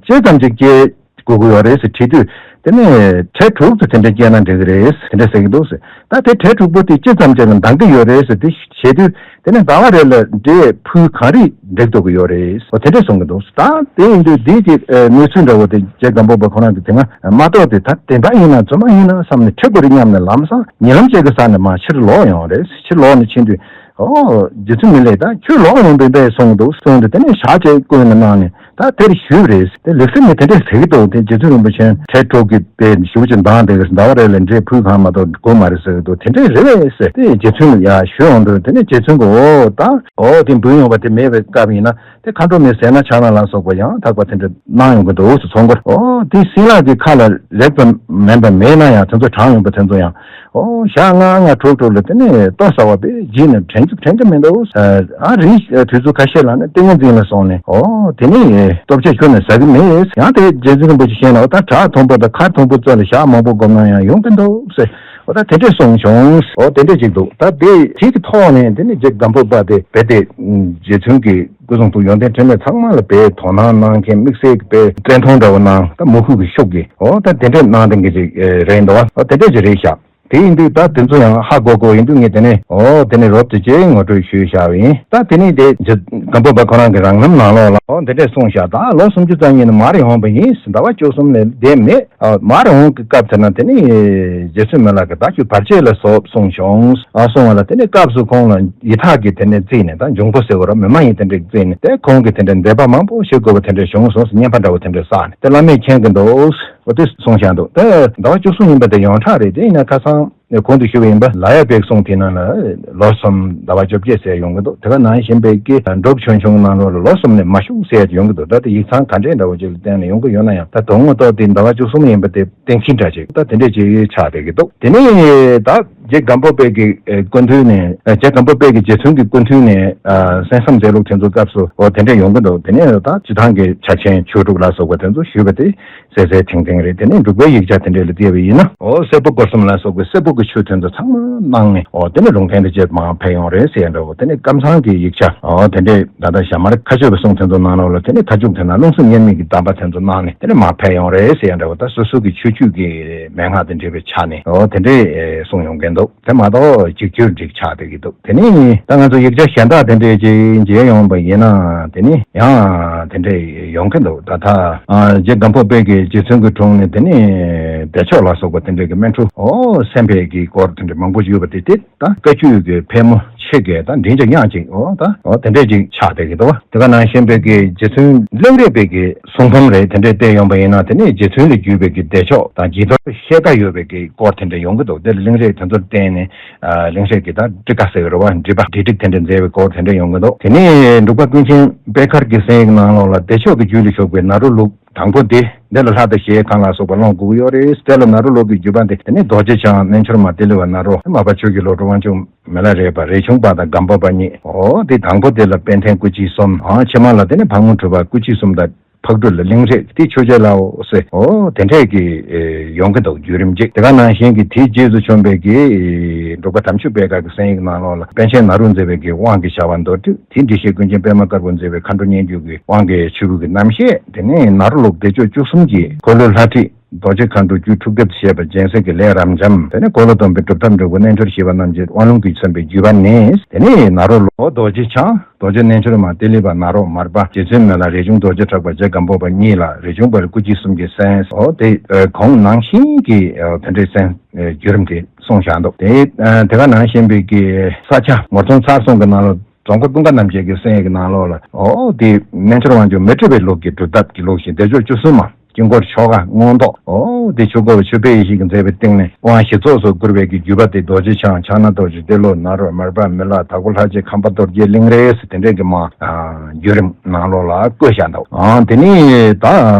ཅི་ཙམ་ཅིག་སྐྱེལ་དགོས་ཀྱི་ཡོད་རེད་ཟེར་དྲིས་དུས། དེ་ནས་གྲལ་དྲུག་ཏུ་དེ་འདྲ་སྐྱེལ་ན་འགྲིག་གི་རེད། དེ་འདྲ་ཟེར་གྱི་འདུག་ཟེར། ད་དེ་གྲལ་དྲུག་པོ་དེ་ཅི་ཙམ་ཅིག་ལ་འདང་གི་ཡོད་རེད་ཟེར། དེ་བྱེད་དུས་དེ་ནས་ཟླ་བ་རེ་ལ་འབྲས་ཕུལ་གང་རིགས་འགྲིག་འགྲོ་གི་ཡོད་རེད། འོ་དེ་འདྲ་གསུང་གི་འདུག། ད་དེ་ཡིན་དུས་འདི་གི་ཨ་གནས་ཚུལ་འདྲ་བོ་དེ་རྗེ་སྒམ་པོ་པ་ཁོ་རང་གི་དེ་སྔ་མ་གཏོགས་དེ་ད་དེ་འདྲ་ཡིན་ན་རྫུན་མ་ཡིན་ན་བསམ་ནས་ཁྲིད་དགོས་རེད་སྙམ་ནས་ལམ་སང་ཉེ་ལམ་ཅིག་གི་ས་ནས་མར་ཕྱིར་ལོག་ཡོང་རེད། ཕྱིར་ལོག་ནས་ཕྱིན་དུས། ཨོ། རྗེ་བཙུན་མི་ལས་ད་ཁྱོད་ལོག་ཡོང་བས་པས་གསུངས་འདུག། གསུངས་ཏེ་དེ་ནས་ཞག་གཅིག་བསྐོན་ནས་གནང་ནས་ད་དེར་བཞུགས་རེད། དེ་ལེགས་སེ་ནས་དེ་འདྲས་ཟེར་གྱི་འདུག། དེ་རྗེ་བཙུན་རིན་པོ་ཆེ་གྲལ་དྲུག་གི་དཔེ་ཞུ་ཅིག་འདང་དེ་གི་ཟླ་བ་རེ་ལ་འབྲས་ཕུལ་གང་མ་གཏོགས་དགོས་མ་རེད་ཟེར་གྱི་འདུག། དེ་འདྲས་རེད་པས་ཟེར་དེ་རྗེ་བཙུན་ལ་ཡར་ཞུ་ཡོང་དུས། དེ་ནས་རྗེ་བཙུན་གྱིས་ཨོ་ད་ཨོ་དེ་འབུལ་ཡོང་བ་དེ་མེད་པའི་སྐབས་ཡིན་ན། དེ་མཁའ་འགྲོ་མའི་ཟས་སྣ་ཕྱག་ན་ལ་སོགས་པ་ཡང་དག་པ་དེ་འདྲ་གནང་ཡོང་གི་འདུག་ཟེར། ཚོགས་འཁོར་ཨོ་དེ་སྲིན་ལག་གི་ཁ་ལ་རེག་པ་མིན་པ་མེད་ན་ཡང་དེ་ཚོ་དྲངས་ཡོང་པ་དེ་ཚོ་ཡང་ཨོ་ཞག་ལྔ་ལྔ་དྲུག་དྲུག་ལ་དེ་ནས་ལྟོ་ཟ་བ་དཔེ་བགྱིས་ནས་དྲན་རྒྱུ་དྲན་གྱི་མི་འདུག། ཨ་རིང་དུས་ཚོད་ཁ་ཤས་ལ་ནི་ཏིང་ངེ་འཛིན་ལ་སོང་ནས་ཨོ་དེ་ནས་ལྟོ་ཆས་ཁྱོན་ནས་ཟ་གི་མེད། ཡང་དེ་རྗེ་བཙུན་རིན་པོ་ཆེ་བཤད་ན་ཨོ་ད་བྲག་མཐོན་པོ་དང་མཁར་མཐོན་པོ་རྩ་ལ་ཞག་མང་པོ་བསྒོམས་ན་ཡང་ཡོང་གི་འདུག་ཟེར། ཨོ་ད་དེ་འདྲས་གསུངས་བྱུང་། ཨོ་དེ་འདྲས་ཅིག་འདུག། ད་དེ་དེ་གི་ཐོག་ནས་དེ་ནས་རྗེ་སྒམ་པོ་པ་དེ་རྦད་དེ་རྗེ་བཙུན་གྱི་སྐུ་གསུང་ཐུགས་ཡོན་ཏན་འཕྲིན་ལས་ཚང་མ་ལ་དཔེ་དོ་སྣང་གནང་མཁན། དམིགས་བསལ་གྱི་དཔེ་བཀྲས་མཐོང་འདྲ་བོ་གནང་། ད་མོས་གུས་ཀྱི་ཤུགས་ཀྱིས་ཨོ་ད་དེ་འདྲས་གནང་བསྡད་མཁན་ཅིག་རེད་འདུག། ཨོ་དེ་འདྲས་ཅིག་རེད་ཤག། དེ་ཡིན་དུས་ད་དེ་ཚོ་ཡང་ཧ་གོ་གོ་ཡིན་དུས་ངས་དེ་ནས་ཨོ་དེ་ནས་རོབ་ཙམ་ཅིག་ངོ་སྤྲོད་ཞུས་བཞག་པ་ཡིན། ད་དེ་ནས་དེ་རྗེ་སྒམ་པོ་པ་ཁོ་རང་གི་རང་རྣམ་ནང་ལོགས་ལ་ཨོ་འདི་འདྲས་གསུངས་བཞག། ད་ལོ་སུམ་ཅུ་རྩ་གཉིས་ནས་མར་ཡོང་བ་ཡིན། ཟླ་བ་བཅུ་གསུམ་ལས་འདས་མེད། ཨ་མར་འོང་གི་སྐབས་དེ་ན་དེ་ནི་རྗེ་བཙུན་མི་ལ་གི་བདག་རྒྱུད་བར་ཆད་ལ་སོགས་གསུངས་བྱུང་། ཨ་གསུངས་པ་ལ་དེ་ནི་སྐབས་སུ་ཁོང་ལ་ཡི་དྭགས་ཀྱིས་དེ་ནས་བརྫིས་ནས། ད་འབྱུང་པོ་ཟེར་བ་ར་མི་མ་ཡིན་དེ་འདྲས་བརྫིས་ནས། དེ་ཁོང་གིས་དེ་འདྲས་འདས་པ་མང་པོ་ཞིག་དགོས་པ་དེ་འདྲས་བྱུང་སོང་ཟེར་བསྙེན་པ་འདྲ་བོ་དེ་འདྲས་བསགས་ནས་དེ་བླ་མས་མཁྱེན་གྱི་འདུག། འོ་དེ་གསུངས་བཞག་འདུག། དེ་ཟླ་བ་བཅུ་གསུམ་ཡིན་པ་དེ་ཡོངས་གྲགས་རེད། དེ་ཡིན་ན་ཁ་སང་གོང་དུ་ཞུས་པ་ཡིན་པ་ལ་ཡ་པའི་གསུང་དེ་ནང་ལ་ལོ་གསུམ་ཟླ་བ་བཅོ་བརྒྱད་ཟེར་ཡོང་གི་འདུག། དེ་ག་ནང་བཞིན་པའི་གི་སྒྲུབ་ཆུང་ཆུང་ནང་ལོགས་ལ་ལོ་གསུམ་ནས་མ་ཞུགས་ཟེར་ཡོང་གི་འདུག། ད་དེ་ཡིག་ཚང་ག་འདྲས་འདྲ་བོ་ཅིག་ལ་བརྟེན་ནས་ཡོང་གི་ཡོད་ན་ཡང་། ད་དོན་ངོ་ཐོག་དེ་ཟླ་བ་བཅུ་གསུམ་ཡིན་པ་དེ་གཏན་འཁེལ་འདྲ་ཅིག་ད་དེ་འདྲས་ཅིག་ཆགས་བསྡད་ཀྱི་འདུག། དེ་ནས་ད་རྗེ་སྒམ་པོ་པའི་གི་སྐུ་མདུན་ནས། རྗེ་སྒམ་པོ་པའི་གི་རྗེ་བཙུན་གྱི་སྐུ་མདུན་ནས་གསན་བསམ་མཛད་ལུགས་དེ་ཚོའི་སྐབས་སུ་འོ་དེ་འདྲས་ཡོང་གི་འདུག། དེ་ནས་ད་སྤྱི་བཏང་གི་ཕྱག་ཆེན་ཆོས་དྲུག་ལ་སོགས་པ་དེ་ཚོ་ཞུས་པ་དེ་གསལ་གསལ་ཐིང་ཐིང་རེད། དེ་ནས་འབྲུག་པའི་ཡིག་ཆ་དེ་འདྲས་ལ་བལྟས་པ་ཡིན་ན། འོ་སྲད་བུ་སྒོར་གསུམ་ལ་སོགས་པའི་སྲད་བུ་གི་ཆོས་དེ་ཚོ་ཚང་མ་གནང་ནས། འོ་དེ་ནས་ལུང་བསྟན་དང་བཅས་མར་ཕེབས་ཡོང་རེད་ཟེར་ཡ་འདྲ་བོ། དེ་ནས་ཀམ་ཚང་གི་ཡིག་ཆ་འོ་དེ་འདྲས་ད་ལྟ་ཞྭ་དམར་མཁའ་སྤྱོད་པའི་གསུང་དེ་ཚོ་གནང་རོགས་ལ། དེ་ནས་མཐའ་མཇུག་དེ་ན་རླུང་སེམས་དབྱེར་མེད་ཀྱི་གདམས་པ་དེ་ཚོ་གནང་ནས་དེ་ནས་མར་ཕེབས་ཡོང་རེད་ཟེར་ཡ་འདྲ་བོ། ད་སོ་སོ་གི་ཆོས་བརྒྱུད་ཀྱི་མན་ངག་དང་འབྲེལ་བའི་ཆ་ནས་འོ་དེ་འདྲས་གསུངས་ཡོང་གི་འདུག། དེ་མ་གཏོགས་གཅིག་གྱུར་འགྲིག་ཆགས་བསྡད་ཀྱི་འདུག། དེ་ནས་ད་ང་ཚོ་ཡིག་ཆ་གཞན་དག་དེ་འདྲས་ཅིག་མཇལ་ཡོང་བ་ཡིན་ན། དེ་ནས་ཡང་དེ་འདྲས་ཡོང་གི་འདུག། ད་ལྟ་ཨ་རྗེ་སྒམ་པོ་པའི་གི་རྗེ་བཙུན་གྱི་དྲུང་ནས་དེ་ནས་བདེ་མཆོག་ལ་སོགས་པ་དེ་འདྲས་ཀྱི་སྨན་འཁྲུ་འོ་སེམས་དཔའི་གི་སྐོར་དེ་འདྲས་མང་པོ་ཡོད་པ་དེ། དེ་ད་བཀའ་བརྒྱུད་ཀྱི་ཕལ་མོ་ཆེ་གི་ད་མགྲིན་གཅིག་དབྱངས་གཅིག་འོ་ད་འོ་དེ་འདྲས་ཅིག་ཆགས་བསྡད་ཀྱི་འདུག། དེ་ག་ནང་བཞིན་པའི་གི་རྗེ་བཙུན་གླིང་རས་པའི་གི་གསུང་འབུམ་རེད། དེ་འདྲས་བལྟས་ཡོང་བ་ཡིན་ན། དེ་ནས་རྗེ་བཙུན་ལ་བརྒྱུད་པའི་གི་བདེ་མཆོག་དང་བརྗིད་རྟོགས་ཤེལ་དཀར་ཡོད་པའི་གི་སྐོར་དེ་འདྲ་ཡོང་གི་འདུག། དེ་ལ་གླིང་རས་དེ་ཚོར་བརྟེན་ནས་ཨ་གླིང་རས་ཀྱི་ད་ཊཱི་ཀ་ཟེར་གི་རེད་བ། འགྲེལ་པ་འགྲེལ་སྒྲིག་དེ་འདྲ་མཛད་པའི་སྐོར་དེ་འདྲ་ཡོང་གི་འདུག། དེ་ནས་འབྲུག་པ་ཀུན་མཁྱེན་པད་དཀར་གྱི་གསན་ཡིག་ནང་ལོགས་ལ་བདེ་མཆོག་གི་རྒྱུད་ལ་ཞུགས་པའི་ནཱ་རོ་ལུགས་དང་པོ་དེ། འདི་ལ་ལྷ་དང་གཞལ་ཡས་ཁང་ལ་སོགས་པ་ལོངས་དགོས་ཀྱི་ཡོད་རེད། དེ་ལ་ནཱ་རོ་ལུགས་ཀྱི་བརྒྱུད་པ་འདི། དེ་ནས་རྡོ་རྗེ་འཆང་། རྣལ་འབྱོར་མ་ཏི་ལི་པ་ནཱ་རོ། མར་པ་ཆོས་ཀྱི་བློ་གྲོས་དབང་ཕྱུག་མི་ལ་རས་པ། རས་ཆུང་པ་དང་སྒམ་པོ་པ་གཉིས། འོ་དེ་དང་པོ་དེ་ལ་དཔལ་ལྡན་སྐུ་མཆེད་གསུམ། ཨ་ཕྱི་མ་ལ་དེ་ནས་ཕག་མོ་གྲུ་པ། སྐུ་མཆེད་གསུམ་དང་ཕག་གྲུ་ལ་གླིང་རས། དེ་ཆོས་རྗེ་ལའོ་ཟེར། འོ་དེ་འདྲས་ཀྱི་ཡོང་གི་འདུག། བརྒྱུད་རིམ་གཅིག། དེ་ག་ནང་བཞིན་གྱི་དེའི་རྗེས་སུ་བྱོན་པའི་གི་འབྲུག་པ་དམ་ཆོས་པད་དཀར་གྱི་གསན་ཡིག་ནང་ལོགས་ལ་པཎ་ཆེན་ནཱ་རོ་མཛད་པའི་གི་དབང་གི་བྱ་བ་མདོར་བསྡུས། དེའི་འགྲེལ་བཤད་ཀུན་མཁྱེན་པད་མ་དཀར་པོ་མཛད་པའི་མཁའ་འགྲོ་སྙན་བརྒྱུད་ཀྱི་དབང་གི་ཆོས་ཕུང་གི་རྣམ་བཤད། དེ་ནས་ནཱ་རོ་ལུགས་བདེ་མཆོག་བཅུ་གསུམ་གྱི་འཁོར་ལོའི་ལྷ་ཁྲིད། རྡོ་རྗེ་མཁའ་འགྲོ་རྒྱུད་དྲུག་སྡེ་བཞེས་པ་སྦྱིན་སྲེག་གི་ལས་རབ་འབྱམས། དེ་ནས་འཁོར་ལོ་སྡོམ་པའི་སྒྲུབ་ཐབས་འབྲས་བུ། རྣལ་འབྱོར་ཞི་བ་རྣམ་འབྱེད། དབང་ལུང་གིས་མཚོན་པའི་བརྒྱུད་པ་ནི། དེ་ནས་ནཱ་རོ་ལུགས། འོ་རྡོ་རྗེ་འཆང་། རྡོ་རྗེ་རྣལ་འབྱོར་མ་ཏི་ལི་པ་ནཱ་རོ། མར་པ་རྗེ་བཙུན་མི་ལ། རས་ཆུང་རྡོ་རྗེ་གྲགས་པ། རྗེ་སྒམ་པོ་པ་གཉིས་ལ། རས་ཆུང་པ་ལ་སྐུ་མཆེད་གསུམ་གྱིས་གསན། འོ་དེ་གོང་ནང་བཞིན་གྱི་དེ་འདྲའི་གསན་བརྒྱུད་རིམ་དེ་གསུངས་བཞག་འདུག། དེ་དེ་ག་ནང་བཞིན་པའི་གི་ས་སྐྱ་ངོར་ཚོང་ཚར་གསུམ་གྱི་ནང་ལ། རྫོང་དཀར་ཀུན་དགའ་རྣམ་རྒྱལ་གྱི་གསན་ཡིག་གི་ནང་ལོགས་ལ། འོ་དེ་རྣལ་འབྱོར་དབང་ཕྱུག་མི་ཁྲི་པའི་ལུགས་ཀྱི་སྒྲུབ་ཐབས་ཀྱི་ལུགས་བཞིན་བདེ་མཆོག་བཅུ་གསུམ་མ། དཀྱིལ་འཁོར་ཆོ་ག་མངོན་རྟོགས། འོ་དེ་ཆོས་འཁོར་ཆོས་དཔལ་ཡེ་ཤེས་ཀྱིས་མཛད་པའི་སྟེང་ནས་དབང་བཞི་ཚོགས་སུ་བསྐུར་བའི་གི་བརྒྱུད་པ་དེ་རྡོ་རྗེ་འཆང་། ཕྱག་ན་རྡོ་རྗེ། ཏེ་ལོ་ནཱ་རོ། མར་པ་མི་ལ། དྭགས་པོ་ལྷ་རྗེ། ཁམས་པ་རྡོ་རྗེ། གླིང་རས་ཟེར། དེ་འདྲས་ཀྱི་མ་བརྒྱུད་རིམ་ནང་ལོགས་ལ་བཀོད་བཞག་འདུག། ཨང་དེ་ནས་ད་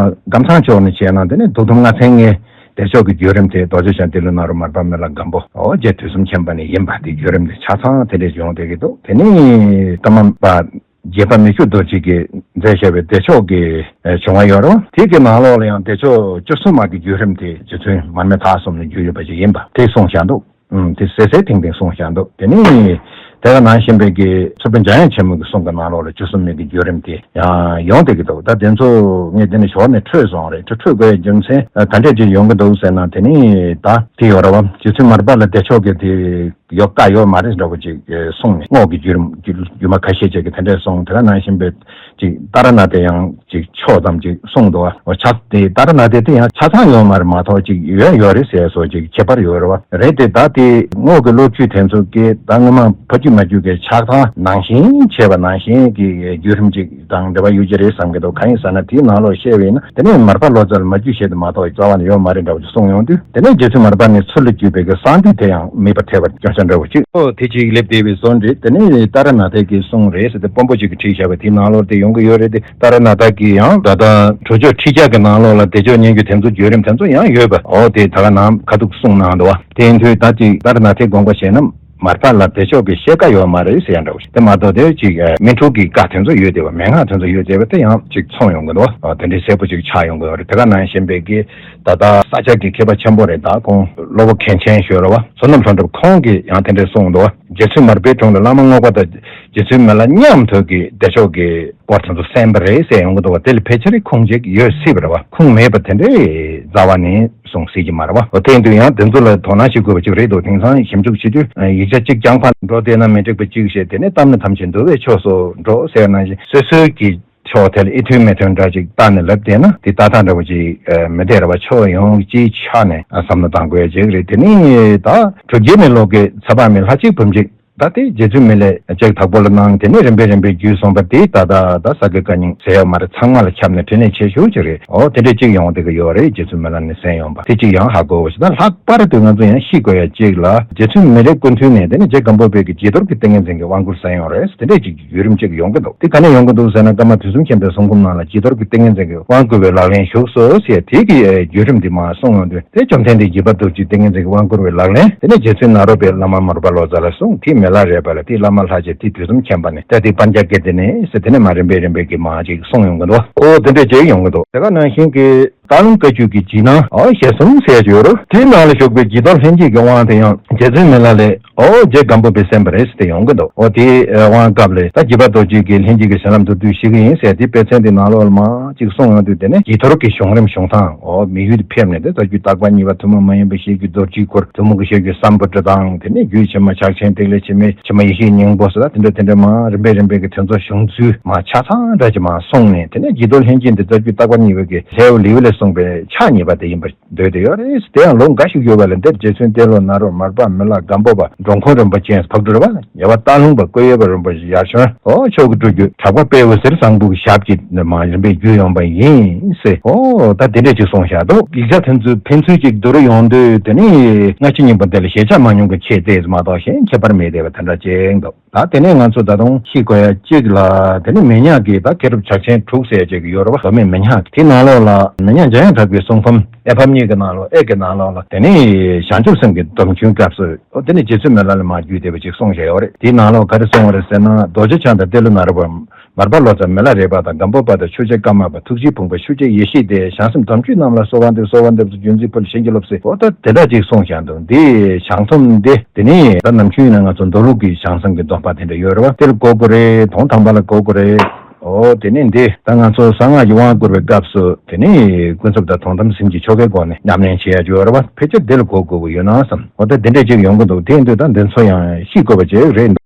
སྒམ་ཚང་ཕྱོགས་ནས་བྱས་ན་དེ་ནས་དུག་ཐུམ་ལྔ་ཚན་ལྔའི་བདེ་མཆོག་གི་བརྒྱུད་རིམ་དེ་རྡོ་རྗེ་འཆང་། ཏེ་ལོ་ནཱ་རོ། མར་པ་མི་ལ། སྒམ་པོ། འོ་རྗེ་དུས་གསུམ་མཁྱེན་པ་ནས་ཡིན་པ་དེ་བརྒྱུད་རིམ་དེ་ཆ་ཚང་དེ་འདྲས་ཡོང་བསྡད་ཀྱི་འདུག། དེ་ནས་ཀརྨ་པ་བརྒྱད་པ་མི་བསྐྱོད་རྡོ་རྗེ་གིས་མཛད་བཞག་པའི་བདེ་མཆོག་གི་བྱུང་བ་ཡོད་རེད། དེ་གི་ནང་ལོགས་ལ་ཡང་བདེ་མཆོག་བཅུ་གསུམ་མ་གི་བརྒྱུད་རིམ་དེ་རྗེ་བཙུན་མར་མེ་མཐའ་གསུམ་ནས་བརྒྱུད་ཡོད་པ་ཞིག་ཡིན་པ་དེ་གསུངས་བཞག་འདུག། ཨུམ། དེ་གསལ་གསལ་ཐིང་ཐིང་གསུངས་བཞག་འདུག། དེ་ནས་ དེ་ག་ནང་བཞིན་པའི་གི་མཚུར་ཕུ་འཇམ་དབྱངས་ཆེན་མོ་གི་གསུང་གི་ནང་ལོགས་ལ་བཅུ་གསུམ་མའི་གི་བརྒྱུད་རིམ་དེ་ཡང་ཡོང་བསྡད་ཀྱི་འདུག་ད་དེ་ཚོ་ངས་དེ་ནས་ཞོར་ནས་འཕྲོས་སོང་རེད། འཕྲོས་འཕྲོས་དགོས་ཡ་རྒྱུ་མཚན་ག་འདྲས་ཅིག་ཡོང་གི་འདུག་ཟེར་ན། དེ་ནི་ད་དེ་ཡོད་ར་བ། རྗེ་བཙུན་མར་པ་ལ་བདེ་མཆོག་གི་དེ་ཡོད་ཀ་ཡོད་མ་རེད་འདྲ་བོ་ཅིག་གསུངས་ནས། རྔོག་གི་བརྒྱུད་རིམ་བརྒྱུད་རྒྱུད་མ་ཁ་ཤས་ཅིག་གིས་དེ་འདྲས་གསུངས། དེ་ག་ནང་བཞིན་པའི་ཅིག་ཏཱ་ར་ནཱ་ཐའི་ཡང་ཅིག་ཕྱོགས་ཙམ་ཅིག་གསུངས་འདུག་བ། ཆ་དེ་ཏཱ་ར་ནཱ་ཐའི་དེ་ཡང་ཆ་ཚང་ཡོད་མ་རེད་མ་གཏོགས་ཅིག་ཡོད་ཡོད་རེད་ཟེར་སོགས་ཅིག་ཁྱད་པར་ཡོད་རེད་བ། རེད་དེ་ད་དེ་རྔོག་གི་སློབ་བརྒྱུད་དེ་ཚོ་གིས་ད་སྔོན་མ་ཕ་རྒྱུད་མ་རྒྱུད་ཀྱི་ཆགས་སྡང་ནང་བཞིན་བྱས་པ་ནང་བཞིན་གྱི་བརྒྱུད་རིམ་ཅིག་དང་འབྲེལ་བ་ཡོད་ཀྱི་རེད་བསམ་གྱི་འདུག་གང་ཡིན་ཟེར་ན་དེའི་ནང་ལོགས་བཤད་པ་ཡིན་ན་དེ་ནས་མར་པ་ལོ་ཙཱ་ལ་མ་རྒྱུད་བཤད་དེ་མ་གཏོགས་རྩ་བ་ནས་ཡོད་མ་རེད་འདྲ་བོ་ཅིག་གསུངས་ཡོང་དུས། དེ་ནས་རྗེ་བཙུན་མར་པ་ནས་ཚུར་ལ་བརྒྱུད་པའི་གི་གསང་འདུས་དེ་ཡང་མེད་པར་ཐལ་བར་སྐྱོན་ཆ་འདྲ་བོ་ཅིག་ཨོ་དེ་ཅིག་སླེབས་བསྡད་པའི་བཟོ་འདྲ་རེད། དེ་ནས་ཏཱ་ར་ནཱ་ཐའི་གི་གསུང་རེད་ཟེར་ཏེ་དཔོན་པོ་ཅིག་གིས་བྲིས་བཞག་པ་དེའི་ནང་ལོགས་དེ་ཡོང་གི་ཡོད་རེད་དེ། ཏཱ་ར་ནཱ་ཐ་གི་ཡང་ད་ལྟ་གྲུབ་ཆོས་ཁྲིད་བྱ་གི་ནང་ལོགས་ལ་བདེ་མཆོག་སྙན་བརྒྱུད་དེ་ཚོ་བརྒྱུད་རིམ་དེ་ཚོ་ཡང་ཡོད་པ། ཨོ་དེ་ད་ག་ནང་ཁ་ཐུག་གསུངས་གནང་འདུག་བ། དེ་ཡིན་དུས་ད་ཅིག་ཏཱ་ར་ནཱ་ཐའི་དགོངས་པ་བཞེས་ན་མར་པ་ལ་བདེ་མཆོག་གི་ཤེས་ཀ་ཡོད་མ་རེད་ཟེར་ཡ་འདྲ་བོ་ཞིག་དེ་མ་གཏོགས་དེ་ཅིག་ཨ་སྨིན་དྲུག་གི་བཀའ་དེ་ཚོ་ཡོད་བསྡད་པ། མན་ངག་དེ་ཚོ་ཡོད་བསྡད་པ་དེ་ཡང་ཅིག་མཚུངས་ཡོང་གི་འདུག་བ། ཨོ་དེ་འདྲའི་གསལ་པོ་ཅིག་ཆགས་ཡོང་གི་ཡོད་རེད། དེ་ག་ནང་བཞིན་པའི་གི་ད་ལྟ་ས་སྐྱ་གི་མཁས་པ་ཆེན་པོ་རེད། ད་ཁོང་སློབ་དཔོན་མཁན་ཆེན་ཞོལ་ར་བ་བསོད་ནམས་ལྷུན་གྲུབ་ཁོང་གིས་ཡང་དེ་འདྲས་གསུངས་འདུག་བ། རྗེ་བཙུན་མར་པའི་དྲུང་ལ་བླ་མ་རྔོག་པ་དང་རྗེ་བཙུན་མི་ལ་མཉམ་དུ་གི་བདེ་མཆོག་གི་སྐོར་དེ་ཚོ་གསན་པ་རེད་ཟེར་ཡོང་གི་འདུག་བ། དེ་ལ་ཕལ་ཆེར་ཁུངས་ཅིག་ཡོད་སྲིད་པ་རེད་བ། ཁུངས་མེད་པ་དེ་འདྲས་རྩ་བ་ནས་གསུང་སྲིད་ཀྱི་མ་རེད་བ། འོ་དེ་ཡིན་དུས་ཡང་དེ་ཚོ་ལ་དོ་སྣང་བྱེད་དགོས་པ་ཅིག་རེད་འདུག་དེང་སང་ཞིབ་འཇུག་བྱེད་དུས་ཡིག་ཆ་གཅིག་རྐྱང་ཕར་འགྲོ་བསྡད་ན་མི་འགྲིག་པ་གཅིག་བྱས། དེ་ནས་བཏབ་ན་ཐམས་ཅད་འདུལ་བའི་ཕྱོགས་སུ་འགྲོ་ཟེར་ནང་བཞིན་སོ་སོའི་གི་ཕྱོགས་དེ་ལ་ཨེ་མཐུན་མི་མཐུན་འདྲ་ཅིག་བལྟས་ནས་ལབ་བསྡད་ན་དེ་ལྟ་སྟངས་འདྲ་བོ་ཅིག་མི་བདེ་ར་བ། ཕྱོགས་ཡོངས་ཀྱི་ཆ་ནས་བསམ་བློ་གཏང་དགོས་ཅིག་རེད། དེ་ནས་ད་གྲུབ་བརྒྱད་མའི་ལུགས་ཀྱི་ཚེ་དཔག་མེད་ལྷ་གཅིག་བུམ་གཅིག་ད་དེ་རྗེ་བཙུན་མི་ལས་ཅིག་དྭགས་པོ་ལ་གནང་། དེ་ནས་རིམ་པས་རིམ་པས་བརྒྱུད་སོང་བ་དེ་ད་ལྟ་ད་ས་དགེ་བཀའ་རྙིང་ཟེར་ཡ་མ་རེད། ཚང་མ་ལ་ཁྱབ་ནས་འཕྲིན་ལས་ཆེ་ཤོས་ཅིག་རེད། འོ་དེ་འདྲས་ཅིག་ཡོང་བསྡད་ཀྱི་ཡོད་རེད། རྗེ་བཙུན་མི་ལ་ནས་གསན་ཡོང་བ་དེ་ཅིག་ཡང་ཧ་གོ་བ་ཞིག་དང་། ལྷག་པར་དུ་ང་ཚོ་ཡང་ཤེས་དགོས་ཡ་ཅིག་ལ་རྗེ་བཙུན་མི་ལའི་སྐུ་མདུན་ནས་དེ་ནས་རྗེ་སྒམ་པོ་པའི་གི་རྗེས་གཏོར་གྱི་ཏིང་ངེ་འཛིན་གྱི་དབང་བསྐུར་གསན་ཡོང་རེད། དེ་འདྲས་ཅིག་བརྒྱུད་རིམ་ཅིག་ཡོང་གི་འདུག་དེ་ག་ནས་ཡོང་གི་འདུག་ཟེར་ན། ཀརྨ་དུས་གསུམ་མཁྱེན་པའི་གསུང་འབུམ་ནང་ལ་རྗེས་གཏོར་གྱི་ཏིང་ངེ་འཛིན་གྱི་དབང་བསྐུར་བའི་ལག་ལེན་བཞུགས་སོ་ཟེར་དེ་གི་བརྒྱུད་རིམ་འདི་མར་གསུངས་ཡོང་དུས། དེ་བཅོམ་ལྡན་འདས་བརྒྱུད་པ་རྡོ་རྗེའི་ཏིང་ངེ་འཛིན་གྱི་དབང་བསྐུར་བའི་ལག་ལེན། དེ་ནས་རྗེ་བཙུན་ནཱ་རོ་པས་བླ་མ་མར་པ་ལོ་ཙཱ་ལ་གསུངས། དེས་མི་ལ་རས་པ་ལ། དེས་བླ་མ་ལྷ་བརྒྱ། དེས་དུས་གསུམ་མཁྱེན་པ་ནས། ད་དེས་པཉྩ་གི་ཏི་ནས་ཟེར། དེ་ནས་མར་རིམ་པས་རིམ་པས་ཀྱི་མར་ཅིག་གསུངས་ཡོང་གི་འདུག་ཨོ་དེ་འདྲས་ཅིག་ཡོང་གི་འདུག་དེ་ག་ནང་བཞིན་གྱི་སྟག་ལུང་བཀའ་བརྒྱུད་ཀྱི་འཇིགས་སྣང་ཨོ་ཞལ་གསུམ་ཟེར་ཡ་ཅིག་ཡོད་རེད། དེའི་ནང་ལ་བཞུགས་པའི་རྗེས་གཏོར་ལྷན་སྐྱེས་ཀྱི་དབང་དེ་ཡང་རྗེ་བཙུན་མི་ལ་ལས་ཨོ་རྗེ་སྒམ་པོ་པས་གསན་པ་རེད་ཟེར་ཏེ་ཡོང་གི་འདུག་ཨོ་དེའི་དབང་སྐབས་ལ་ད་བརྒྱུད་པ་རྡོ་རྗེ་གི་ལྷན་སྐྱེས་ཀྱི་ཞལ་ལམ་མདོར་བསྡུས་ཤིག་ཡིན་ཟེར་དེ་དཔེ་མཚོན་དེ་ནང་ལོགས་ལ་མར་ཅིག་གསུངས་ཡོང་དུས། དེ་ནས་རྗེས་གཏོར་གྱི་བྱུང་རིམ་བྱུང་སྟངས་ཨོ་མི་ཡུལ་དུ་ཕེབས་ནས་དེ་རྩ་རྒྱུད་བརྟག་པ་གཉིས་པ་ཐུན་མོང་མ་ཡིན་པའི་བཤད་རྒྱུད་རྡོ་རྗེའི་འཁོར། ཐུན་མོང་གི་བཤད་རྒྱུད་སམ་བྷོ་ཊ་དང་། དེ་ནས་རྒྱུད་ཕྱི་མ་ཕྱག་ཆེན་ཐིག་ལེ་འཆི་མེད། ཕྱི་མ་ཡེ་ཤེས་སྙིང་པོ་ཟེར། ད་དེ་འདྲ་དེ་འདྲ་མར་རིམ་པས་རིམ་པས་ཀྱི་དེ་ཚོ་བྱུང་ཚུལ་མར་ཆ་ཚང་འདྲ་ཅིག་མར་གསུངས་ནས། དེ་ནས་རྗེས་གཏོར་ལྷན་སྐྱེས་འདི་རྩ་རྒྱུད་བརྟག་པ་གཉིས་པའི་གི་ལྷའི་ལེའུ་ལས་གསུངས་པའི་ཕྱག་གཉིས་པ་དེ་ཡིན་པར་འདོད་དེ་ཡོད་རེད། དེ་ཡང་ལོ་འགའ་ཞིག་ཡོད་པ་ལ་འདིར་རྗེ་བཙུན་ཏེ་ལོ་ནཱ་རོ་མར་པ་མི་ལ་སྒམ་པོ་པ་འགྲོ་མགོན་རིན་པོ་ཆེ་ཕག་གྲུ་རེད་བ། ཉེ་བར་སྟག་ལུང་པ་སྐུ་ཡོད་པ་རིན་པོ་ཆེ་ཡར་བྱོན། ཨོ་མཆོག་གི་སྤྲུལ་རྒྱུད་གྲགས་པ་དཔལ་འོད་ཟེར་བཟང་པོ་གི་ཞབས་ཀྱིས་མར་རིམ་པས་བརྒྱུད་ཡོང་པ་ཡིན་ཟེར། ཨོ་ད་དེ་འདྲས་ཅིག་གསུངས་བཞག་འདུག་ཡིག་ཆ་དེ་ཚོའི་ཕན་ཚུན་ཅིག་བསྡུར་ཡོང་དུས། དེ་ནི་སྔ་ཕྱི་གཉིས་པོ་འདི་ལ་ཞེན་ཆགས་མ་མྱོང་གི་ཆེད་དེ་མ་གཏོགས་གཞན་ཁྱད་པར་མེད་བསྡད་པ་དེ་འདྲ་ཅིག་འདུག་ད་དེ་ནས་ང་ཚོ་ད་དུང་ཤེས་དགོས་ཡ་གཅིག་ལ། དེ་ནི་མི་ཉག་གི་ད་མཁས་གྲུབ་ཕྱག་ཆེན་དྲུག་ཟེར་ཡ་ཅིག་ཡོད་རེད་བ། མདོ་སྨད་མི་ཉག་གི་དེའི་ནང་ལོགས་ལ་མི་ཉག་འཇམ་དབྱངས་གྲགས་པའི་གསུང་འབུམ་ཨེ་ཕམ་གཉིས་ཀྱི་ནང་ལོགས། ཨེ་གི་ནང་ལོགས་ལ་དེ་ནི་བྱང་ཆུབ་སེམས་ཀྱི་སྡོམ་ཆུང་སྐབས་སུ་ཨོ་དེ་ནི་རྗེ་བཙུན་མི་ལ་ལས་མར་བརྒྱུད་བསྡད་པ་ཅིག་གསུངས་བཞག་ཡོད་རེད། དེའི་ནང་ལོགས་ག་རེ་གསུངས་པ་རེད་ཟེར་ན། རྡོ་རྗེ་འཆང་དང་ཏེ་ལོ་ནཱ་རོ་པ། མར་པ་ལོ་ཙཱ། མི་ལ་རས་པ་དང་སྒམ་པོ་པ་དང་ཆོས་རྗེ་ཀརྨ་པ། ཐུགས་རྗེའི་ཕུང་པོ་ཆོས་རྗེ་ཡེ་ཤེས་སྡེ། བྱང་སེམས་སྡོམ་ཆུང་རྣམས་ལ་གསོལ་བ་འདེབས། གསོལ་བ་འདེབས་སོ་བརྒྱུད་འཛིན་ཕུལ། བྱིན་གྱིས་རློབས་ཟེར། ཨོ་ད་དེ་འདྲ་ཅིག་གསུངས་བཞག་འདུག་འདི་བྱང་སྡོམ་འདི་དེ་ནི་ད་ནམ་རྒྱུན་ཡིན་ན་ང་ཚོ་མདོ་ལུགས་ཀྱི་བྱང་སེམས་ཀྱི་སྡོམ་པ་དེ་འདྲ་ཡོད་རེད་བ། དེ་ལ་གོ་དགོས་རེད། དོན་དམ་པ་ལ་གོ་དགོས་རེད། ཨོ་དེ་ནི་འདི་ད་ང་ཚོ་གསང་སྔགས་ཀྱི་དབང་བསྐུར་བའི་སྐབས་སུ་དེ་ནི་ཀུན་རྫོབ་དང་དོན་དམ་སེམས་ཀྱི་ཆོ་གའི་སྒོ་ནས་ཉམས་ལེན་བྱེད་ཡ་ཅིག་ཡོད་རེད་བ། ཕལ་ཆེར་འདི་ལ་གོ་དགོས་ཀྱི་ཡོད་ན་བསམ། ཨོ་ད་དེ་འདྲ་ཅིག་ཡོང་གི་འདུག་དེ་ཡིན་དུས་ད་འདི་ཚོ་ཡང་ཤེས་དགོས་པ་ཅིག་རེད།